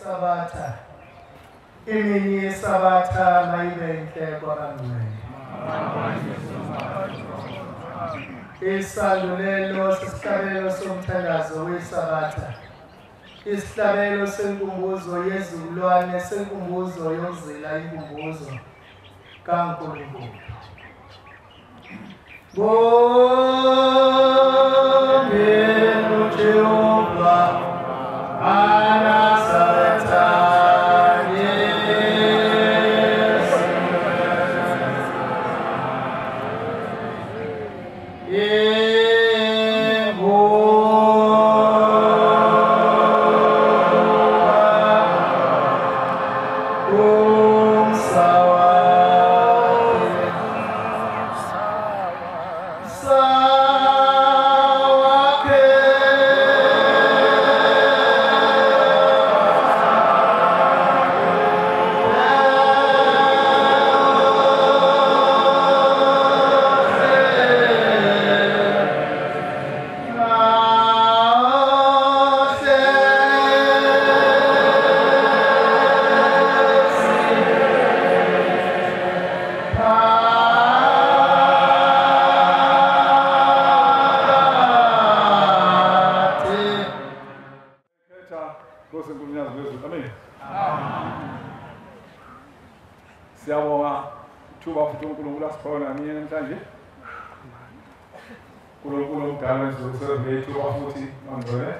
weSabatha. Imini yeSabatha mayibe inhle kwabangcwele. Isandulelo sesihlabelo somthandazo weSabatha. Isihlabelo senkumbuzo yezizukulwane senkumbuzo yokuzila inkumbuzo kaNkulunkulu. Bongeni uJehova anasathane. Siyabonga ithuba futhi uNkulunkulu asiphona mina namhlanje. uNkulunkulu omdala wezulu ithuba futhi mangcwele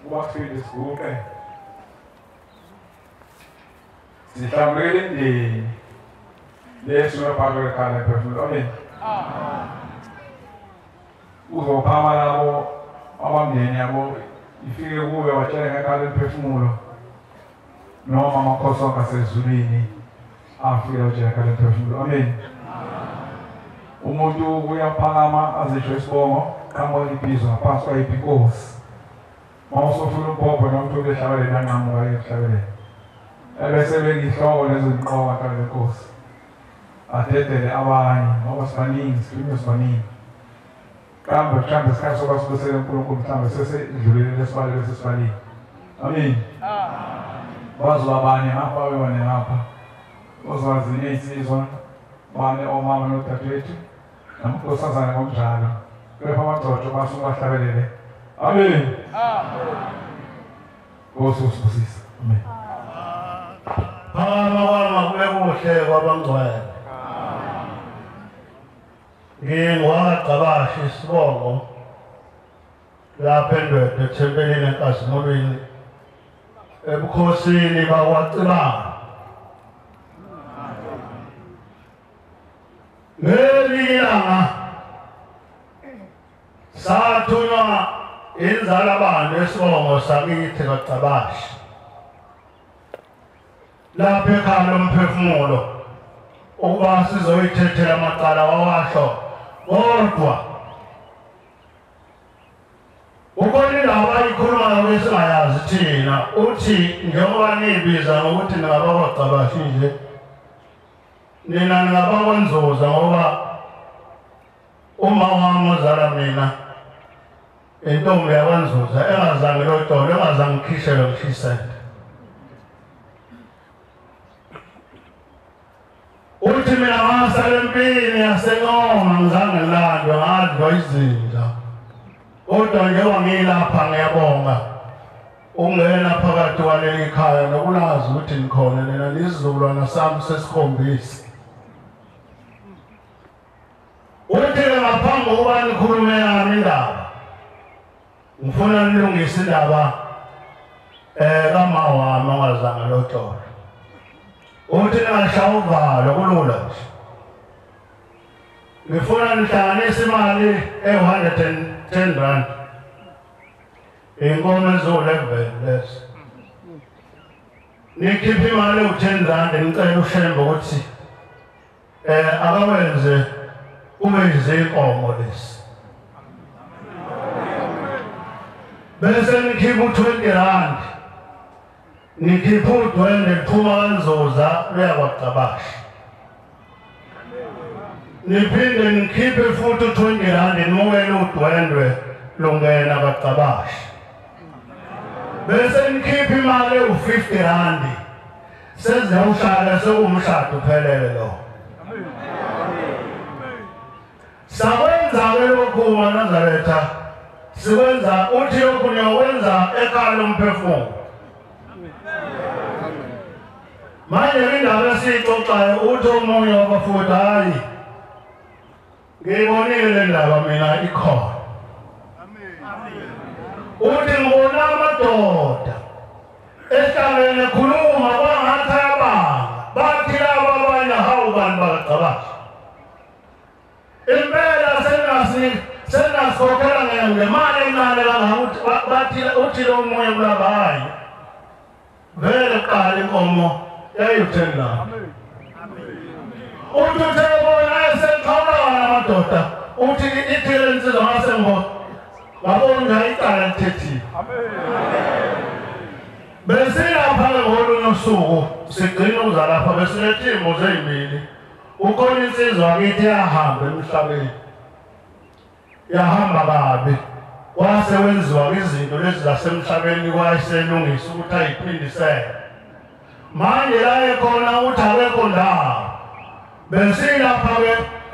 ukuba siphinde siguqe sihlambulukele indeni lesu ngaphambi kwekhala phefumulo. Amen. Uzophama labo abamndeni yabo ifike kuwe watshele ngekhala emphefumulo noma amakhosi onke asezulwini afike utshele ngekhala emphefumulo. Amen. Umuntu uyaphakama azisho isibongo qhamuka ibhizo ngaphansi kwayiphi inkosi. Uma usufuna umbhobho noma umuntu ehlabelele anqamuka ehlabelele ebese bekihloko lezo zinqoba kale lenkosi adedele abanye ngoba sibaningi siphinde sibaningi. Kambe mhlawumbe isikhathi sokuba sibusele uNkulunkulu mhlawumbe sesedlulele lesibalelo sesibalile. Amen. Bazoba bane ngapha bebane ngapha ozowazinye insizwa bane omama nodadewethu namakhosazana ngokunjalo kepha amagcotsho basuke bahlabelele. Amen. Nkosi usibusise. Amen. Phakama kwami kube kuhle kwabangcwele. NgingowakaGcabashi isibongo lapha eNdwedwe ethempelini eNkazimulweni ebukhosini bakwaCibana. Ngelinye ilanga sathunywa inzalabantu esibongo sakithi kaGcabashi lapha ekhaya lomphefumulo ukuba sizoyithethela amacala wawasho. Kodwa ukhona indaba ayikhulumayo esingayazi thina, uthi njengoba niyibiza ngokuthi ningabakwaGcabashi nje nina ningabakwanzuza ngoba uma wami ozala mina intombi yakwanzuza engazange lotolo engazange ngikhishelwe ngishisele. Uthi mina ngasala empini yaseNqoma ngizange ngilandwe ngadlwa izinja. Kodwa njengoba ngilapha ngiyabonga ukungena phakathi kwaleli khaya nokulazi ukuthi nikhona nina nisizukulwana sami sesikhombisa. Uthi-ke ngaphambi kokuba nikhulume yami indaba ngifuna nilungise indaba kama wami ongazange lotolo. Uthi ningashaya uvalo kulula nje. Ngifuna nihlanganise imali ewu-110 rand. Inkomo eziwu-11 lezo. Nikhiphe imali ewu-10 rand ngicela uShembe ukuthi akawenze kube izinkomo lezi. Bese nikhiphe u-20 rand. Nikhiphe udwende liphuma kaNzuza luya kwaGcabashi. Niphinde nikhiphe futhi u-20 rand nimukele udwendwe lungena kwaGcabashi. Bese nikhipha imali ewu-50 randi. Seziyawushaya sekuwumshado uphelele lo. Sakwenza-ke lokhu maNazaretha, sikwenza uthi lokhu niyokwenza ekhaya lomphefumulo. Manje indaba esiyixoxayo uthi omunye wabafundi, hayi ngiyibonile le ndaba mina ikhona. Uthi ngibona amadoda ehlangene ekhuluma kwangathi ayabanga, bathi laba abanye hawu bantu bakagcabasha. Impela senasikhokhela ngemali encane kangaka, bathi uthi lo omunye kulaba, hayi vele kuqala inkomo yayiwu-10 rand. Uthi uthe bona eseqhawulana amadoda, uthi ithi le nsizwa ngase ngibona ngabona icala lithethile. Besilapha-ke ngolunye usuku sigcina ukuza lapha, besilethe iy'mbuzi ey'mbili. Ukhona insizwa kithi yahamba emhlabeni, yahamba kabi, kwase kwenziwa izinto lezi zasemhlabeni, kwayiselungisa ukuthi ayiphindisele. Manje la ekhona uthi akekho ndawo. Besilapha-ke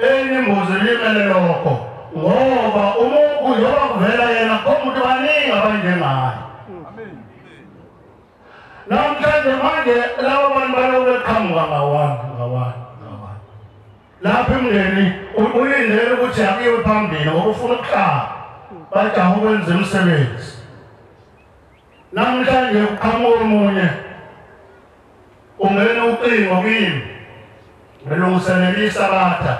enye imbuzi limele lokho, ngoba umuntu njengoba kuvela yena khona ukuthi baningi abanjengaye. Namhlanje manje laba bantu balokhu beqhamuka ngawani ngawani ngawani. Lapha imndeni ulindele ukuthi akuyiwe phambili ngoba ufuna ukuhlala, bajaha ukwenza imisebenzi. Namhlanje kuqhamuka omunye ungena ucingo kimi ngilungiselela isabatha,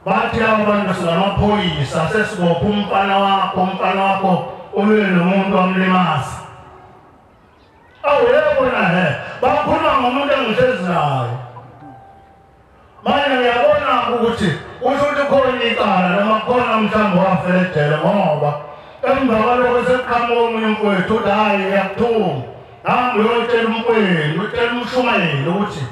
bathi laba bantu singamaphoyisa sesibopha umfana wakho ulwe nomuntu wamlimaza. Awu yebo na he, bakhuluma ngomuntu engihlezi naye. Manje ngiyabona ukuthi usho ukuthi khona icala noma khona mhlawumbe wafela ejele, ngoba emva kwalokho sekuqhamuka omunye umfowethu uthi hhayi ngiyakuthuma, hamba uyotshela umfowenu, utshela umshumayeli ukuthi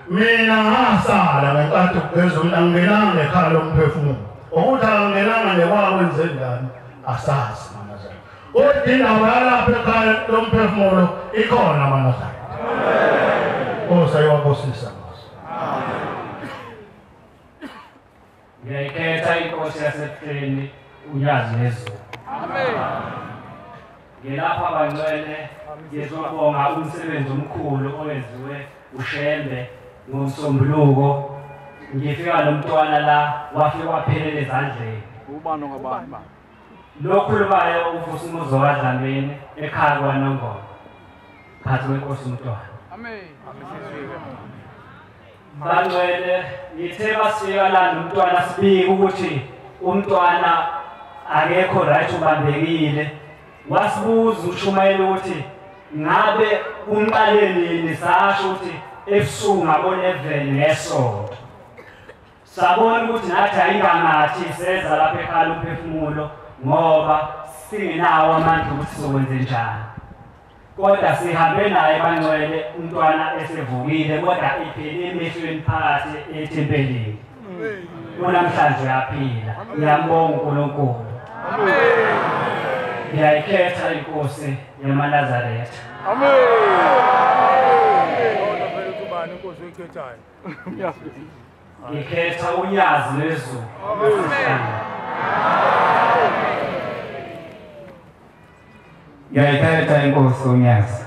mina ngasala ngenkathi kugeza umuntu, angingenanga ekhaya lomphefumulo. Ukuthi angingenanga nje kwakwenze njani asazi manazana. Kodwa indaba yalapha ekhaya lomphefumulo ikhona manazana. Nkosi ayiwabusisa. Ngiyayikhetha inkosi yasebuhleni uNyazi lwezulu. Ngilapha bangcwele ngizobonga umsebenzi omkhulu owenziwe uShembe ngoMsombuluko. Ngifika nomntwana la wafika waphelela ezandleni. Ubani ongabani? Lokhulumayo uVusimuzi kaDlamini ekhaya kwaNongoma phansi kwenkosi umntwana. Amen. Bangcwele ngithe basifika la nomntwana sibike ukuthi umntwana akekho right, ubambekile. Wasibuza ushumayela ukuthi ngabe umqale nini, sasho ukuthi ebusuku ngabo-11 ngesonto. Sabona ukuthi nathi ayingangathi seza lapha ekhaya umphefumulo ngoba singenawo amandla ukuthi sizokwenze njani. Kodwa sihambe naye bangcwele umntwana esevukile, kodwa ephele emehlweni phakathi ethempelini. Unamhlanje uyaphila. Ngiyambonga uNkulunkulu. Ngiyayikhetha inkosi yamaNazaretha. Amen. Ngikhetha uNyazi lwezulu. Ngiyayikhetha inkosi uNyazi.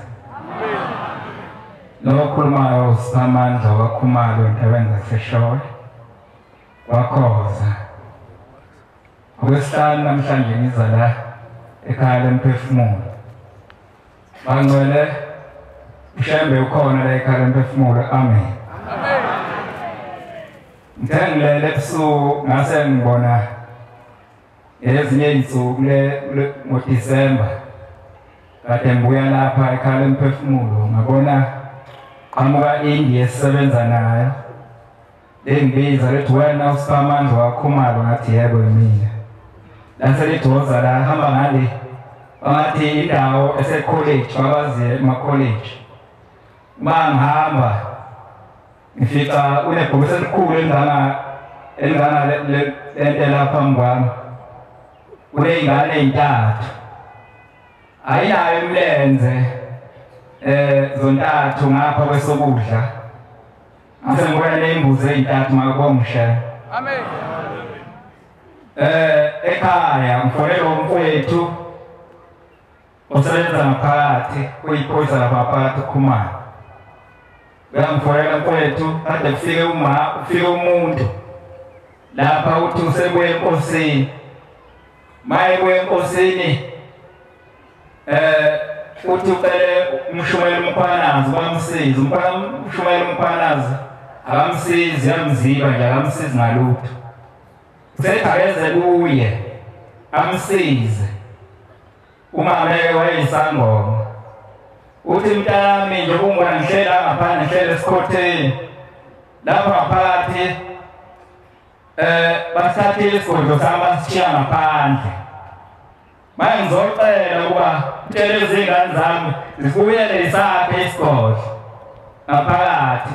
Lo okhulumayo uSamandla waKhumalo entabeni zaseShowe wakhoza. Okwesihlanu namhlanje ngiza la ekhaya lemphefumulo. Bangcwele uShembe ukhona la ekhaya lemphefumulo. Amen. Ngithe ngilele ebusuku ngase ngibona ezinye izinsuku ngoDisemba kade ngibuya lapha ekhaya lemphefumulo, ngabona qhamuka indi esisebenza nayo lengibiza lethi wena uSiphamandla waKhumalo, ngathi yebo yimina. Lase lidoza la hamba ngale bangathi indawo ese-college, babaziyo ema-college. Uma ngihamba ngifica unebhokisi elikhulu elingana lentela phambi kwami, kuney'ngane ey'ntathu. Ayinayo imlenze zontathu ngapha kwesokudla. Ngase ngibona lembuzi ezintathu makubongishe. Amen. Ekhaya ngifonela umfowethu osebenza ngaphakathi kuyiphoyisa lapha phakathi Khumalo. Uyangifonela mfowethu kade kufike uma ufike umuntu lapha uthi usebuye enkosini. Maye kuye enkosini uthi ucele umshumayeli umkhwanazi bamsize. Umshumayeli umkhwanazi akamsizi, yamziba nje akamsizi ngalutho. Usethi kuye amsize. Umama wayeyisangoma. Uthi mntami nje ungibona ngihlela ngaphandle ngihlele esikhotheni lapha ngaphakathi basithathile isigodlo sami basishiya ngaphandle. Manje ngizocela ukuba utshele izingane zami zibuyele isakhe isigodlo ngaphakathi.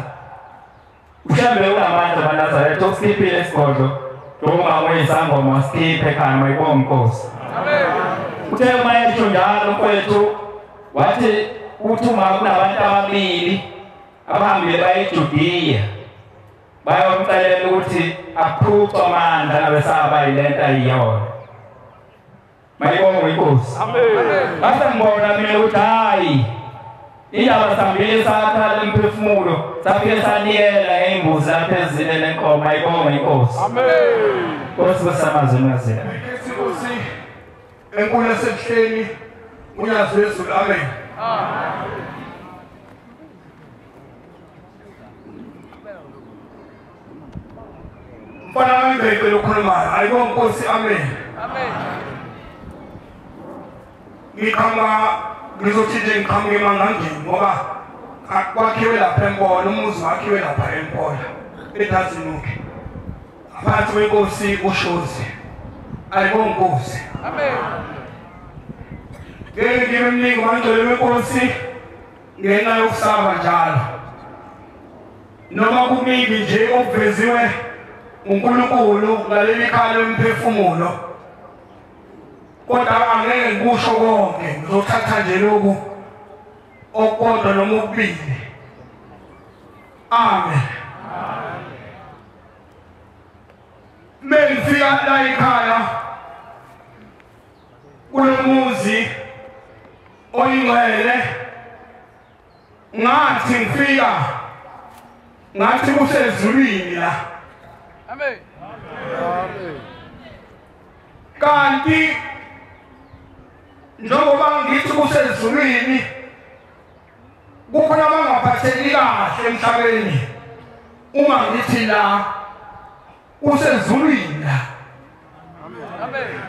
Ushembe unamandla baNazaretha usikhiphile isigodlo njengoba uyisangoma wasikhiphe ekhaya mayibonge inkosi. Uthe uma esho njalo mfowethu wathi uthi uma kunabantu ababili abahambile baye eJudiya bayomcelela ukuthi aphucwe amandla nabesaba yilento ayiyona. Mayibonge inkosi. Amen. Ngase ngibona mina ukuthi hayi indaba sambile sakha lemphefumulo safike sanikela ngeimbuzi lapha ezine lenkomo. Mayibonge inkosi. Amen. Nkosi kusamazwi mazila. Inkosi enkulu esebuhleni uNyazi lwezulu. Amen. Mfana wami ngicela ukukhuluma. Ayibonge inkosi. Amen. Amen. Ngiqhamuka ngizothi nje ngiqhamuka eMangangeni ngoba kwakhiwe lapha eMpola, umuzi wakhiwe lapha eMpola eDazinuke phakathi kwenkosi uShozi. Ayibonge inkosi. Amen. Ngeke ngibe mningi mangcwele wenkosi ngenxa yokusaba njalo. Noma kuningi nje okuveziwe uNkulunkulu ngaleli khaya lomphefumulo, kodwa angeke ngikusho konke, ngizothatha nje lokhu okukodwa noma okubili. Amen. Mengifika la ekhaya kulomuzi oyingcwele, ngathi ngifika ngathi kusezulwini la. Amen. Kanti njengoba ngithi kusezulwini kukhona abangaphatheki kahle emhlabeni. Uma ngithi la kusezulwini la,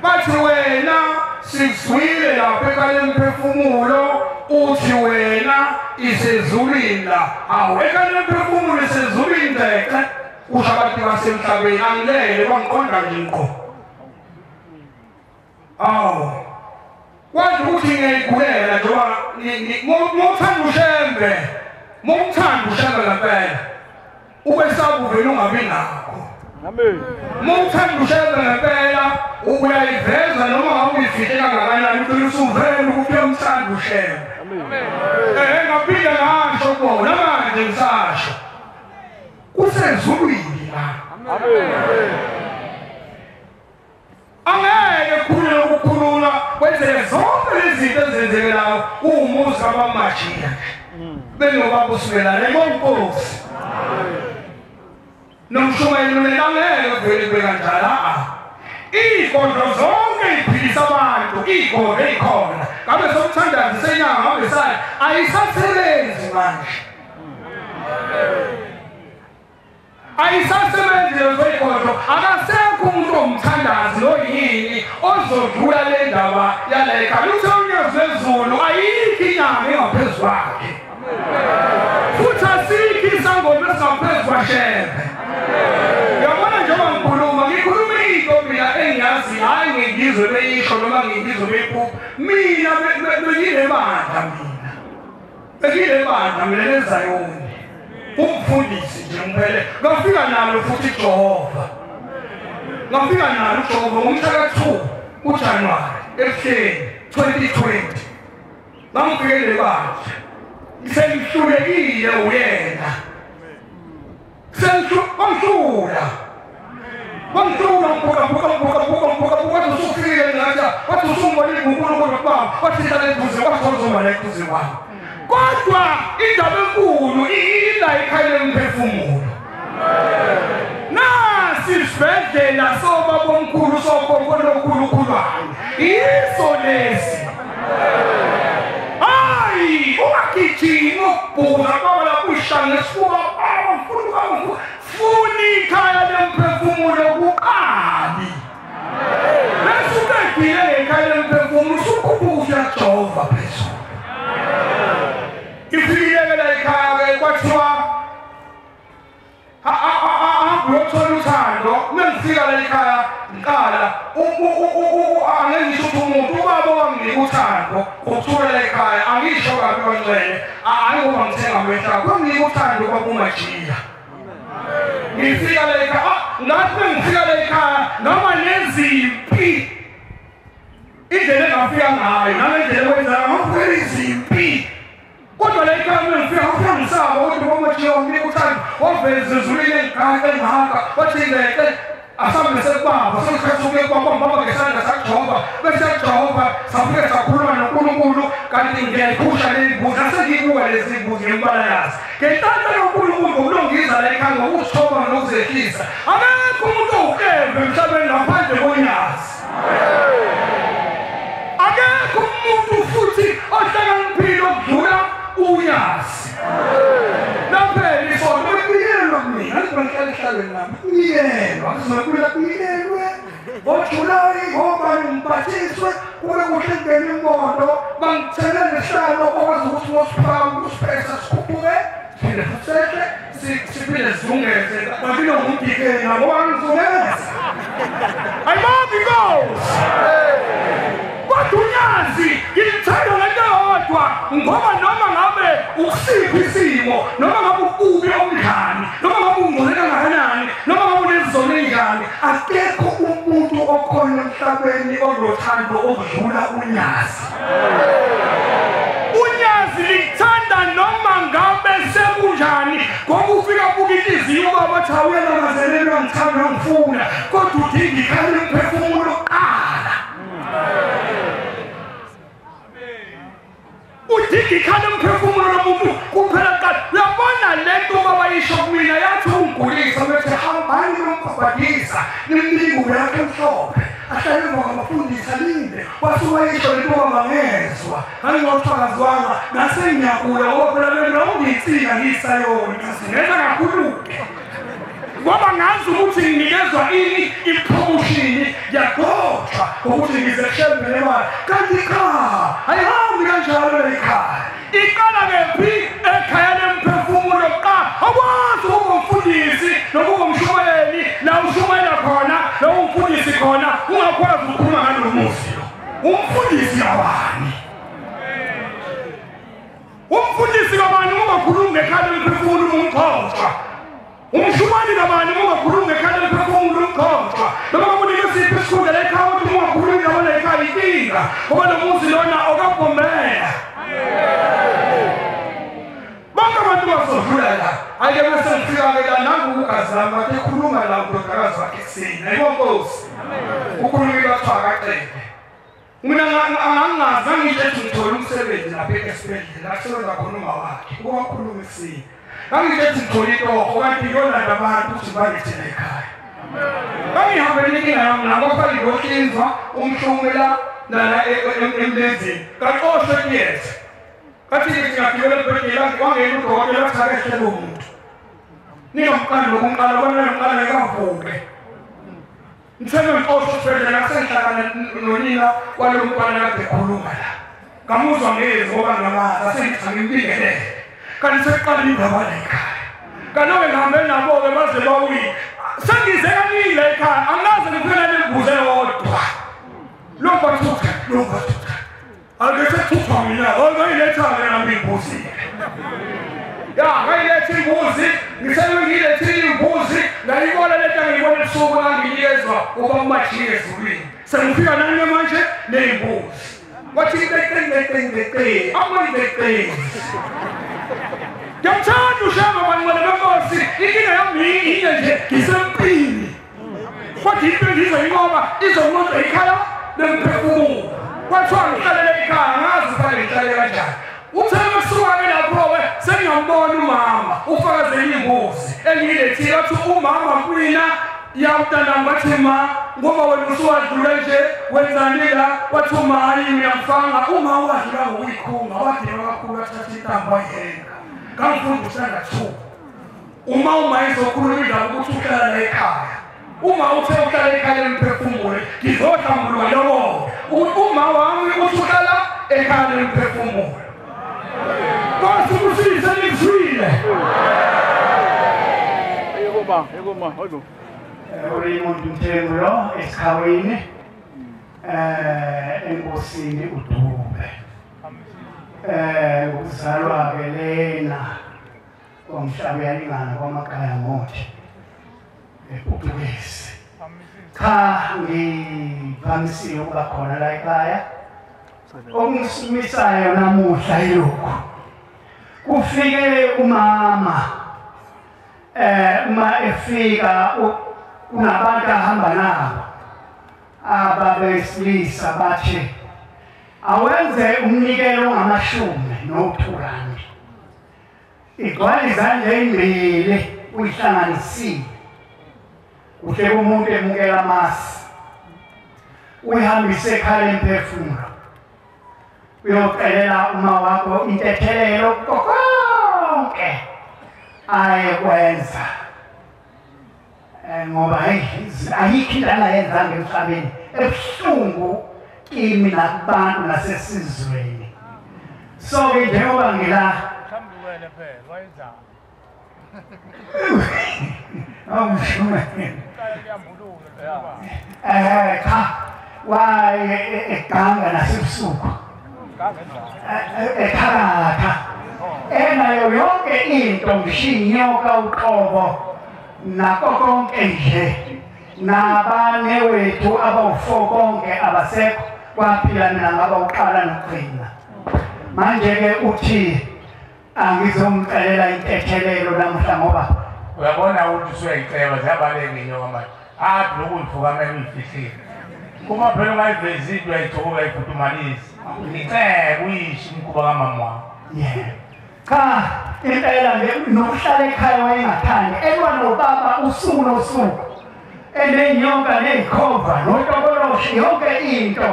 bathi wena sizwile lapha ekhaya lemphefumulo uthi wena isezulwini la. Awu, ekhaya lemphefumulo isezulwini ngeke kusho abantu basemhlabeni. Angilele bangiqonda nje ngqo. Awu, kwazi ukuthi ngiyayigulela njengoba ngomthanda uShembe, ngomthanda uShembe ngempela ukwesaba uvele ungabi nakho. Amen. Mawuthanda uShembe ngempela uyayiveza noma ngabe uyifihle kangakanani ukuthi usuvele ukuthi uyamthanda uShembe. Amen. Ngaphinde ngasho kubona manje ngisasho kusezulwini la. Amen. Angeke kukhulula ukukhulula kwenzeke zonke lezi zinto ezenzekelayo kuwumuzi abamajiya benobaba usukela nenkosi nomshumayeli angeke kuvele kube kanjalo. Iy'godlo zonke iphilisa abantu, iy'godlo ey'khona ngabe somthandazi senyanga ngabe sayo ayisasebenzi manje, ayisasebenzi lezo y'godlo. Akasekho umuntu omthandazi noyini ozodlula le ndaba yale ekhaya. Uthe uNyazi lwezulu ayikho inyanga engaphezu kwakhe, futhi asikho isangoma esingaphezu kwaShembe. Uyabona njengoba ngikhuluma, ngikhuluma into mina engiyazi, hhayi ngingizwe beyisho noma ngingizwe beyiphupha. Mina benginebandla, mina benginebandla mina leZayoni, umfundisi nje ngiphele. Ngafika nalo futhi Jehova, ngafika nalo uJehova ngomhla ka-2 uJanuwari ebuhleni 2020. Ngangifikele bandla. Sengihlulekile uyena. Sengihlula. Wangithuka mbuka mbuka mbuka mbuka mbuka mbuka usufike ngathi wathi usumbonile uNkulunkulu baba wathi hlala eduze wathi la eduze kwami. Kodwa indaba enkulu ila ekhaya lemphefumulo. Nasi isibhedlela sobaba omkhulu sokhokho lokhulukhulwane. Iso lesi. Hayi, ungagijimi ukubhuza baba lapho ushaya ngesifuba funa ikhaya lemphefumulo kuqali. Bese uqedile ngekhaya lemphefumulo usukhuphuka uyajova phezulu. Ifikile la ekhaya kwathiwa uyothola uthando. Mengifika la ekhaya ngiqala angengisho ukuthi umuntu ubaba wanginika uthando ukuthola la ekhaya angisho kabi kancane ayingoba ngithenga mehla kwanginika uthando kwakumajiya. Ngifika la ekhaya ngathi ngifika la ekhaya noma nezimpi indlela engafika ngayo nalendlela okwenza ngafika izimpi. Kodwa la ekhaya ngifika ngisaba ukuthi ngomajiya wanginika uthando waveza ezulwini engaka wathi ngeke asambe sekubaba sesikhathi sokuya kubaba baba ngesandla saJehova bese Jehova safike sakhuluma noNkulunkulu kanti ngiyayiphusha le mbuzi asengiyibuka lezi mbuzi ngembala yazi ngenhlanhla kaNkulunkulu ngokulungisa la ekhaya ngokuzithoba nokuzehlisa akekho umuntu owukembe emhlabeni ngaphandle konyazi. Akekho umuntu futhi ohlakaniphile okudlula unyazi. Naphela isonto bekuyelwa mina ngihlala ehlalweni nami kuyelwa kuzokuya kuyelwe ngoJulayi ngoba ngibhathiswe kube kuhle ngene imoto bangithele nesihlalo okwazi ukuthi ngosiphaka usipesa sikhuphuke siphinde futhi siphinde sizungeze babilo ngumdikeni nabo wangizungeza. Ayibambi inkosi. Kodwa unyazi ngilithanda ngento eyodwa ngoba noma ngabe ukusiphi isimo noma ngabe ububi omdlani noma ngabe ungcole kangakanani noma ngabe unezizono enjani akekho umuntu okhona emhlabeni onothando okudlula unyazi. Unyazi lithanda noma ngabe sekunjani ngoba ufika buka inhliziyo baba athi awuyena mazelelwa ngithanda ngifuna kodwa udinga ikhaya lemphefumulo kuqala. Udinga ikhaya lemphefumulo lomuntu kuphela kuqala. Uyabona lento baba yisho kumina yathi ungigulisa bethi hambani nombhabhadisa nimnike yakhe emhlophe ahlale emva kwabafundisi alinde wathi wayisho lento baba ngezwa ngangingofakazwanga ngase ngiyagula ngoba phela mina ungiyinsika ngiyisayoni ngasingenza kakhulu-ke ngoba ngazi ukuthi nginikezwa ini ipromotion ngiyagxotshwa ukuthi ngizeshembe nemali kanti cha ayihambi kanjalo ekhaya. Iqala kephi? Ekhaya lemphefumulo kuqala. Awukwazi ukuba umfundisi nokuba umshumayeli la ushumayela khona la umfundisi khona ungakwazi ukukhuluma ngalo muzi lo. Umfundisi kabani? Umfundisi kabani ungakhulumi ngekhaya lemphefumulo umxoxa? Umshumayeli kabani ungakhulumi ngekhaya lemphefumulo umxoxa? Noma kunike siphi isikhundla la ekhaya ukuthi ungakhulumi ngabo la ekhaya inkinga ngoba lo muzi lona okabhomela. Bonke abantu bazodlula la. Ake bese ngifika-ke la nangu ugazi lami kade ekhuluma la undodakazi wakhe ekuseni. Ayibona Nkosi. Ukhulumile wathiwa akacele. Mina angangazi angitsho ukuthi ngithole umsebenzi lapha esibhedlela la kusebenza khona uma wakhe. Uwakhuluma ekuseni. Angitsho ukuthi ngithole itoho kanti iyolanda abantu ukuthi bangithele ekhaya. Bangihambele inkinga yami nabo fake ngohlinzwa umhlumela lana emlenzeni. Kaxoshwe kuyetha. Kathi ngiyafika esibhedlela wangena udokotela wathi akehlele umuntu. Ningamqali nokumqala bona nomqala ngekavuke. Ngithenge ngixoshwe esibhedlela sengihlangana nonina kwalo mntwana kade ekhuluma la. Ngamuzwa ngezwi ngoba ngamazi asengithi ngimbingelele. Kanti sekuqala indaba la ekhaya. Kaloke ngihambe nabo-ke baze bawile. Sengize kaningi la ekhaya angikaze ngiphela nembuzi eyodwa. Lo bathutha, lo bathutha. Ake sethutha mina, ngayiletha-ke nami imbuzi. Ya, ngayiletha imbuzi, ngisengiyilethile imbuzi, ngayibona lento ngiyibona ebusuku nganginikezwa uba umajiya ezulwini. Sengifika nani manje ney'mbuzi. Wathi qeqeqeqeqe amayiqeqe. Ngiyamthanda uShembe bangcwele benkosi, inkinga yami inye nje ngisempini. Kodwa into engizoyinqoba izonqotshwa ikhaya lemphefumulo. Kwathiwa ngihlalele ekhaya ngazi ukuthi ngihlale kanjani. Uthe kusuka-ke lapho-ke sengiyambona umama ufakazela iy'mbuzi engiyilethile wathi umama kwina ya mntanami wathi ma ngoba wena usuwadlula nje wenzani la wathi uma hayi ngiyamfanga uma wadlula ngokuyikhunga wadinwa kakhulu wathatha intambo wayihenga ngangifunda uhlanga 2 uma izokhuluma indaba ukuthi uhlala la ekhaya uma uthe uhlala ekhaya lemphefumulo ngizohlambuluka lowo uma wami uthi uhlala ekhaya lemphefumulo Nkosi ubusise nikuzwile. Yebo hayibo. uRaymond Mthembu lo esikhawini enkosini uDube. Ukuzalwa ke lena kwamhlaba uyalingana kwamakhaya ngothi ePutukezi. Cha ngivamisile ukuba khona la ekhaya. Okusimisayo namuhla yilokhu. Kufike umama uma efika kunabantu ahamba nabo ababesilisa bathi awenze umnikelo ngamashumi no2 rand igcwale izandla ezimbili uyihlanganisile kuhle umuntu emukela amasi uyihambise ekhaya lemphefumulo uyocelela uma wakho intethelelo konke ayekwenza ngoba ayikho into angayenzanga emhlabeni ebuhlungu kimi nakubantu nasesizweni. So ke njengoba ngila cha waye eganga nasebusuku ekhakatha enayo yonke into ngisho inyoka uqobo nako konke nje nabane wethu abawu4 konke abasekho kwaphila mina ngaba uqala nokugcina. Manje ke uthi angizomcelela intethelelo namuhla ngoba uyabona ukuthi usuyayiceba ziyabaleka inyoka manje athi lokhu uyifukamela uyifihlile uma phela ungayivezi into uyayigcoka uyayifudumalisa ngicebe uyisho umkhuba kamama wakho. Yebo cha impela nje nokuhlala ekhaya wayengathandi elwa nobaba usuku nosuku enenyoka neyikhova notokoloshi yonke into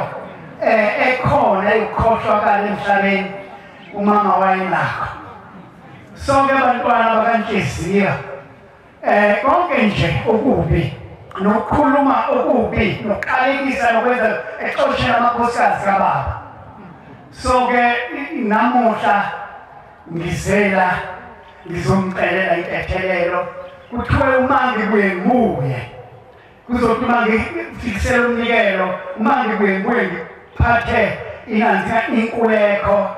ekhona ekukhohlwakala emhlabeni umama wayenakho. Sonke abantwana bakanhliziyo konke nje okubi nokukhuluma okubi nokuqalekisa nokwenza exoshela amakhosikazi kababa. So-ke namuhla ngizela ngizomcelela intethelelo kuthiwe uma ngibuye ngibuye kuzothi uma ngifikisela umnikelo uma ngibuye ngibuye ngiphathe inanzika inkuleko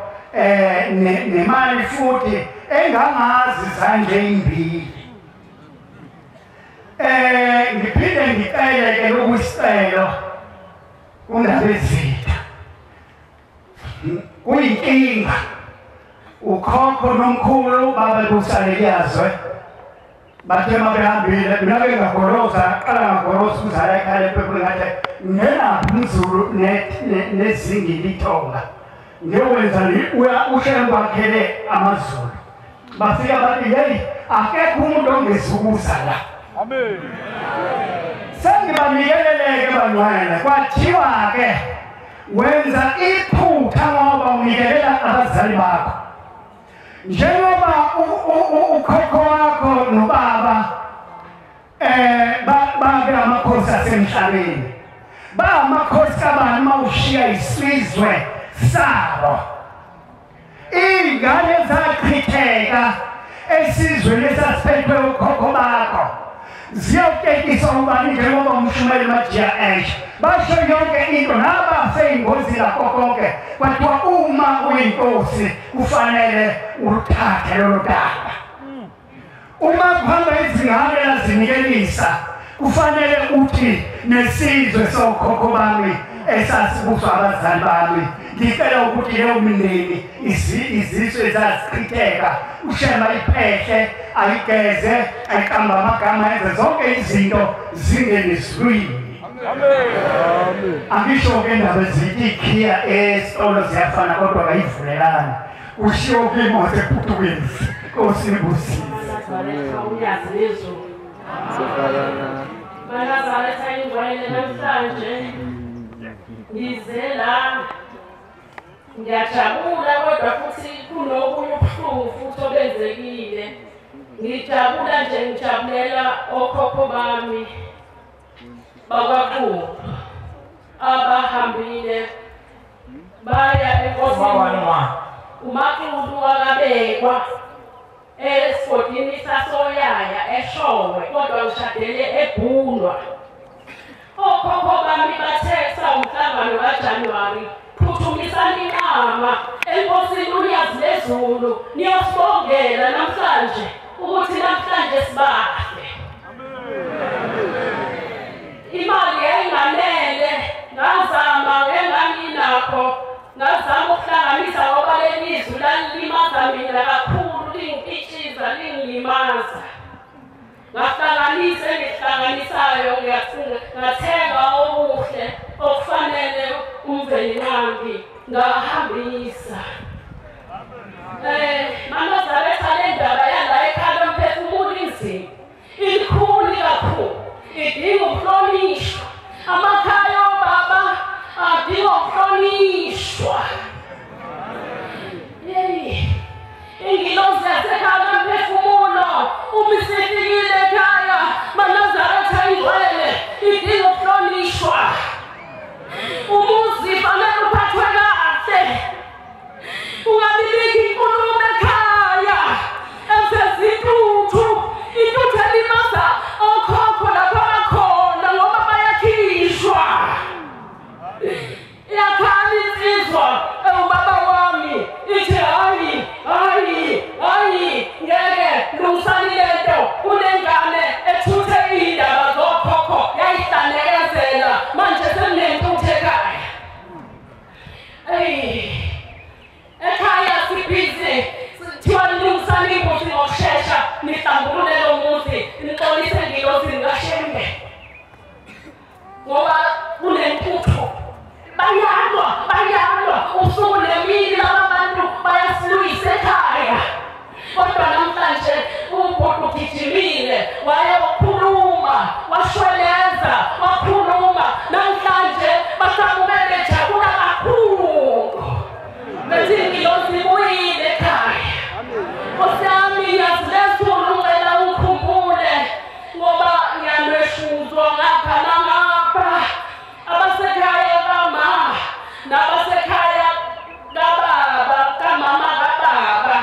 nemali futhi engangazi zanje imbili. Ngiphinde ngicele ke lokuyisicelo kundabezitha kuyinkinga ukhokho nomkhulu baba busaleliyazwe bathe mabehambile mina ke ngagoloza qala ngagoloza uzala ekhaya lephepha ngathi ngenaphi umZulu nezingili ithonga ngiyowenza uShembe wakhele amaZulu bafika bathi hey akekho umuntu ongezukuza la. Amen. Sengibanikeleleke bangcwele kwathiwa ke wenza iphutha ngoba unikelela abazali bakho njengoba ukhokho wakho nobaba babe amakhosi asemhlabeni ba amakhosi kabani mawushiya isizwe sabo ingane zachitheka esizweni esasiphethwe ukhokho bakho ziyotekiswa ubani njengoba umshumayeli Majiya Ash basho yonke into nabaseyingozini lakho konke kwathiwa uma uyinkosi kufanele uluthathe lolo daba. Uma kuhamba izingane lazinikelisa kufanele uthi nesizwe sokhokho bami Esasibuswa abazali bami. Ngicela ukuthi leyo mindeni izizwe ezazichitheka uShembe ayiphehle, ayigeze, ayiqamba amagama, enze zonke izinto zingenezwini. Amen. Angisho ke indaba zithi ikhiya esitolo ziyafana kodwa kayivulelani. Ushiwo kwimoto ePutukezi. Nkosi ibusise. Unyazi lezulu. Banazaretha ingcwele namhlanje ngize la ngiyajabula kodwa futhi kunokunye ubuhlungu futhi obenzekile. Ngijabula nje ngijabulela okhokho bami bakwaQulu abahambile baya enkosini. UMaQulu wakabekwa esigodini sasoyaya eShowe kodwa ushadele eBhunwa. Okhokho bami bathetha umhlangano kaJanuwari, phuthumisani inqama enkosini uNyazi lezulu niyosibongela namhlanje ukuthi namhlanje sibahle. Imali yayinganele, ngazama enganginakho, ngazama ukuhlanganisa ngoba lelizwi lalilimaza mina kakhulu, lingipitshiza, lingilimaza. Ngahlanganisa engihlanganisayo, ngathenga okuhle okufanele uMvelinqangi, ngahambisa. Manazaretha le ndaba yala ekhaya lomphefumulo inzima, ilikhuni kakhulu, idinga ukuhlonishwa. Amakhaya obaba adinga ukuhlonishwa. Ingilozi yasekhaya lomphefumulo uma isifikile ekhaya, Manazaretha ingcwele, idinga ukuhlonishwa. Umuzi fanele uphathwe kahle, ungabibiki inkulumo ekhaya esezintuthu, intuthu elimaza okhokho lapho bakhona ngoba bayakhishwa. Iyakhala insizwa ewubaba wami ithi hayi hayi hayi, ngeke lungisani lento, kunengane ethuthe iy'ndaba zokhokho yayihlanekezela, manje sekunentuthu ekhaya. Eyi, ekhaya sibhizi, kuthiwa nilungisani imbuzi ngokushesha, nihlambulule lo muzi, nixolise engilozini kaShembe ngoba kunentuthu. Bayalwa, bayalwa usuku nemini, laba bantu bayasilwisa ekhaya. Kodwa namhlanje ubhuti ugijimile waye wakhuluma, washweleza, wakhuluma. Namhlanje basamukele jabula kakhulu, bethi ingilozi ibuyile ekhaya. Nkosi yami, Nyazi lezulu, ngicela ungikhumbule ngoba ngiyalweshuzwa ngapha nangapha. Abasekhaya kama nabasekhaya kababa, kamama kababa,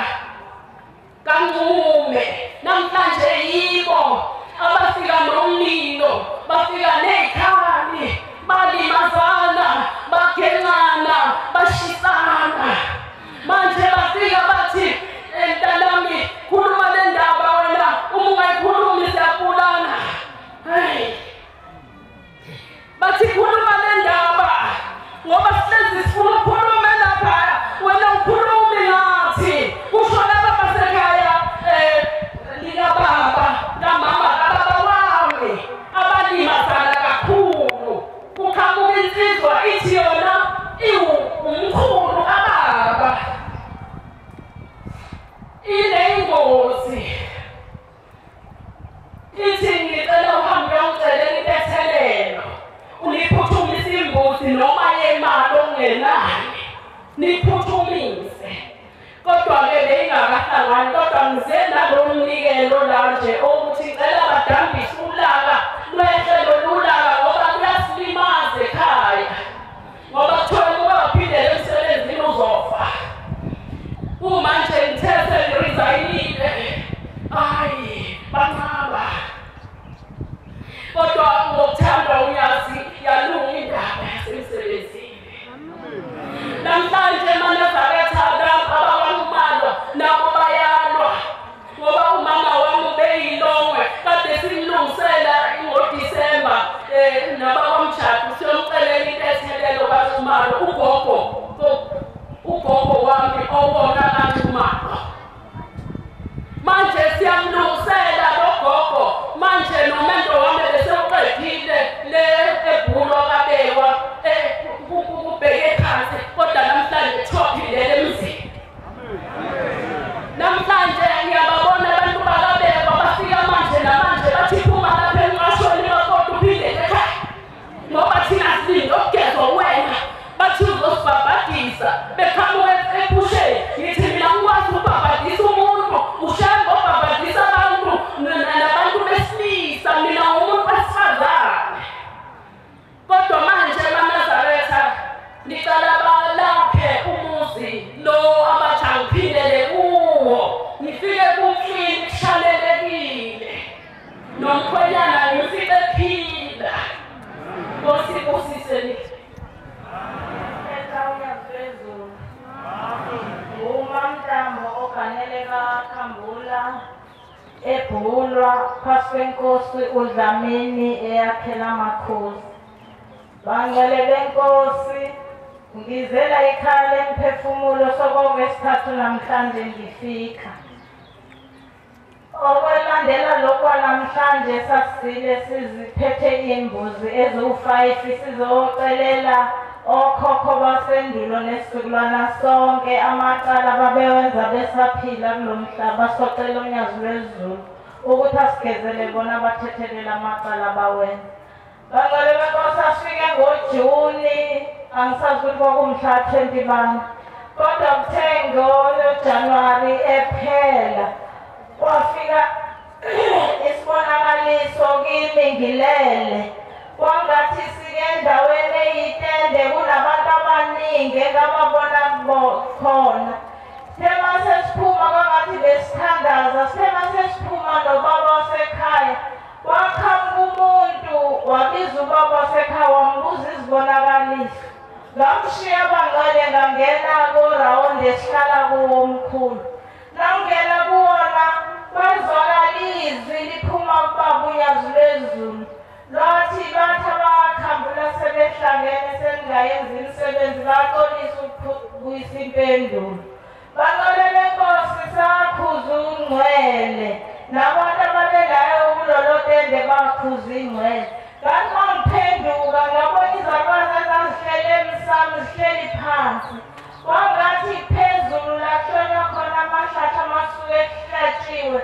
Khambula ebhulwa phasi kwenkosi uDlamini eyakhela amakhosi. Bangcwele benkosi, ngizela ikhaya lemphefumulo sokokwesithathu namhlanje ngifika. Okwelandela lokwa namhlanje sasile siziphethe imbuzi eziwu-5 sizocelela okhokho basendulo nesizukulwana sonke amacala babewenza besaphila kulo mhlaba. Socela uNyazi lwezulu ukuthi asigezele bona bathethelele amacala abawenza. Bangcwele benkosi, asifike ngoJuni, angisazi ukuthi kwakumhla 21, kodwa kuthe ngoJanuwari ephela kwafika isibonakaliso kimi ngilele. Kwangathi sike endaweni eyitende kunabantu abaningi engababona khona. Sithe masesiphuma kwangathi besithandaza, sithe masesiphuma nobaba wasekhaya waqhamuka umuntu wabiza ubaba wasekhaya wambuza izibonakaliso. Ngamshiya bangcwele ngangena kurawundi esihlala kuwo omkhulu. Nangena kuwona kwezwakala izwi liphuma kubaba uNyazi lwezulu. Lwathi bathi abakhambula sebehlangene seningayenzi imisebenzi baxolisa ukubuyisa impendulo. Bangcwele benkosi, sakhuza ungcwele nabantu ababelayo kulolo tende bakhuza ingcwele. Ngathi uma ngiphenduka ngabona izalukwazi ezazihleli emsamo zihleli phansi. Kwangathi phezulu lahlonywa khona amahlathi amasuke ehlatshiwe,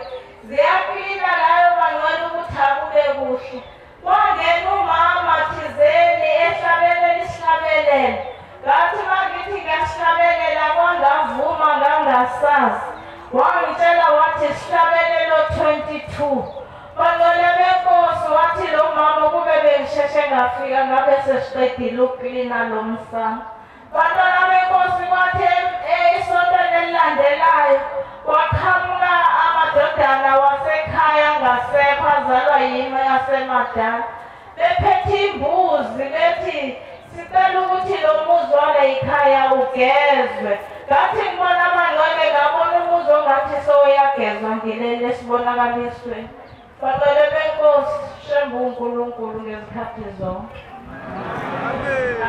ziyaklina layo bangcwele ukuthi akube kuhle. Kwangena umama thizeni ehlabelela isihlabelelo. Ngathi uma ngithi ngiyasihlabelela kwangavuma ngangasazi. Wangitshela wathi isihlabelelo 22. Bangcwele benkosi, wathi lo mama kube bengisheshe ngafika ngabe sesiqedile ukuklina lo msamo. Bantwana benkosi, kwathi esontweni elilandelayo waqhamuka amadodana wasekhaya ngasekho azalwa yimi yasemadala bephethe imbuzi bethi sicela ukuthi lo muzi wale ikhaya ugezwe. Ngathi ngibona abangcwele ngabona umuzi ongathi sowuyagezwa ngilele esibonakalisweni. Bangcwele benkosi, shembe uNkulunkulu ngezikhathi zonke.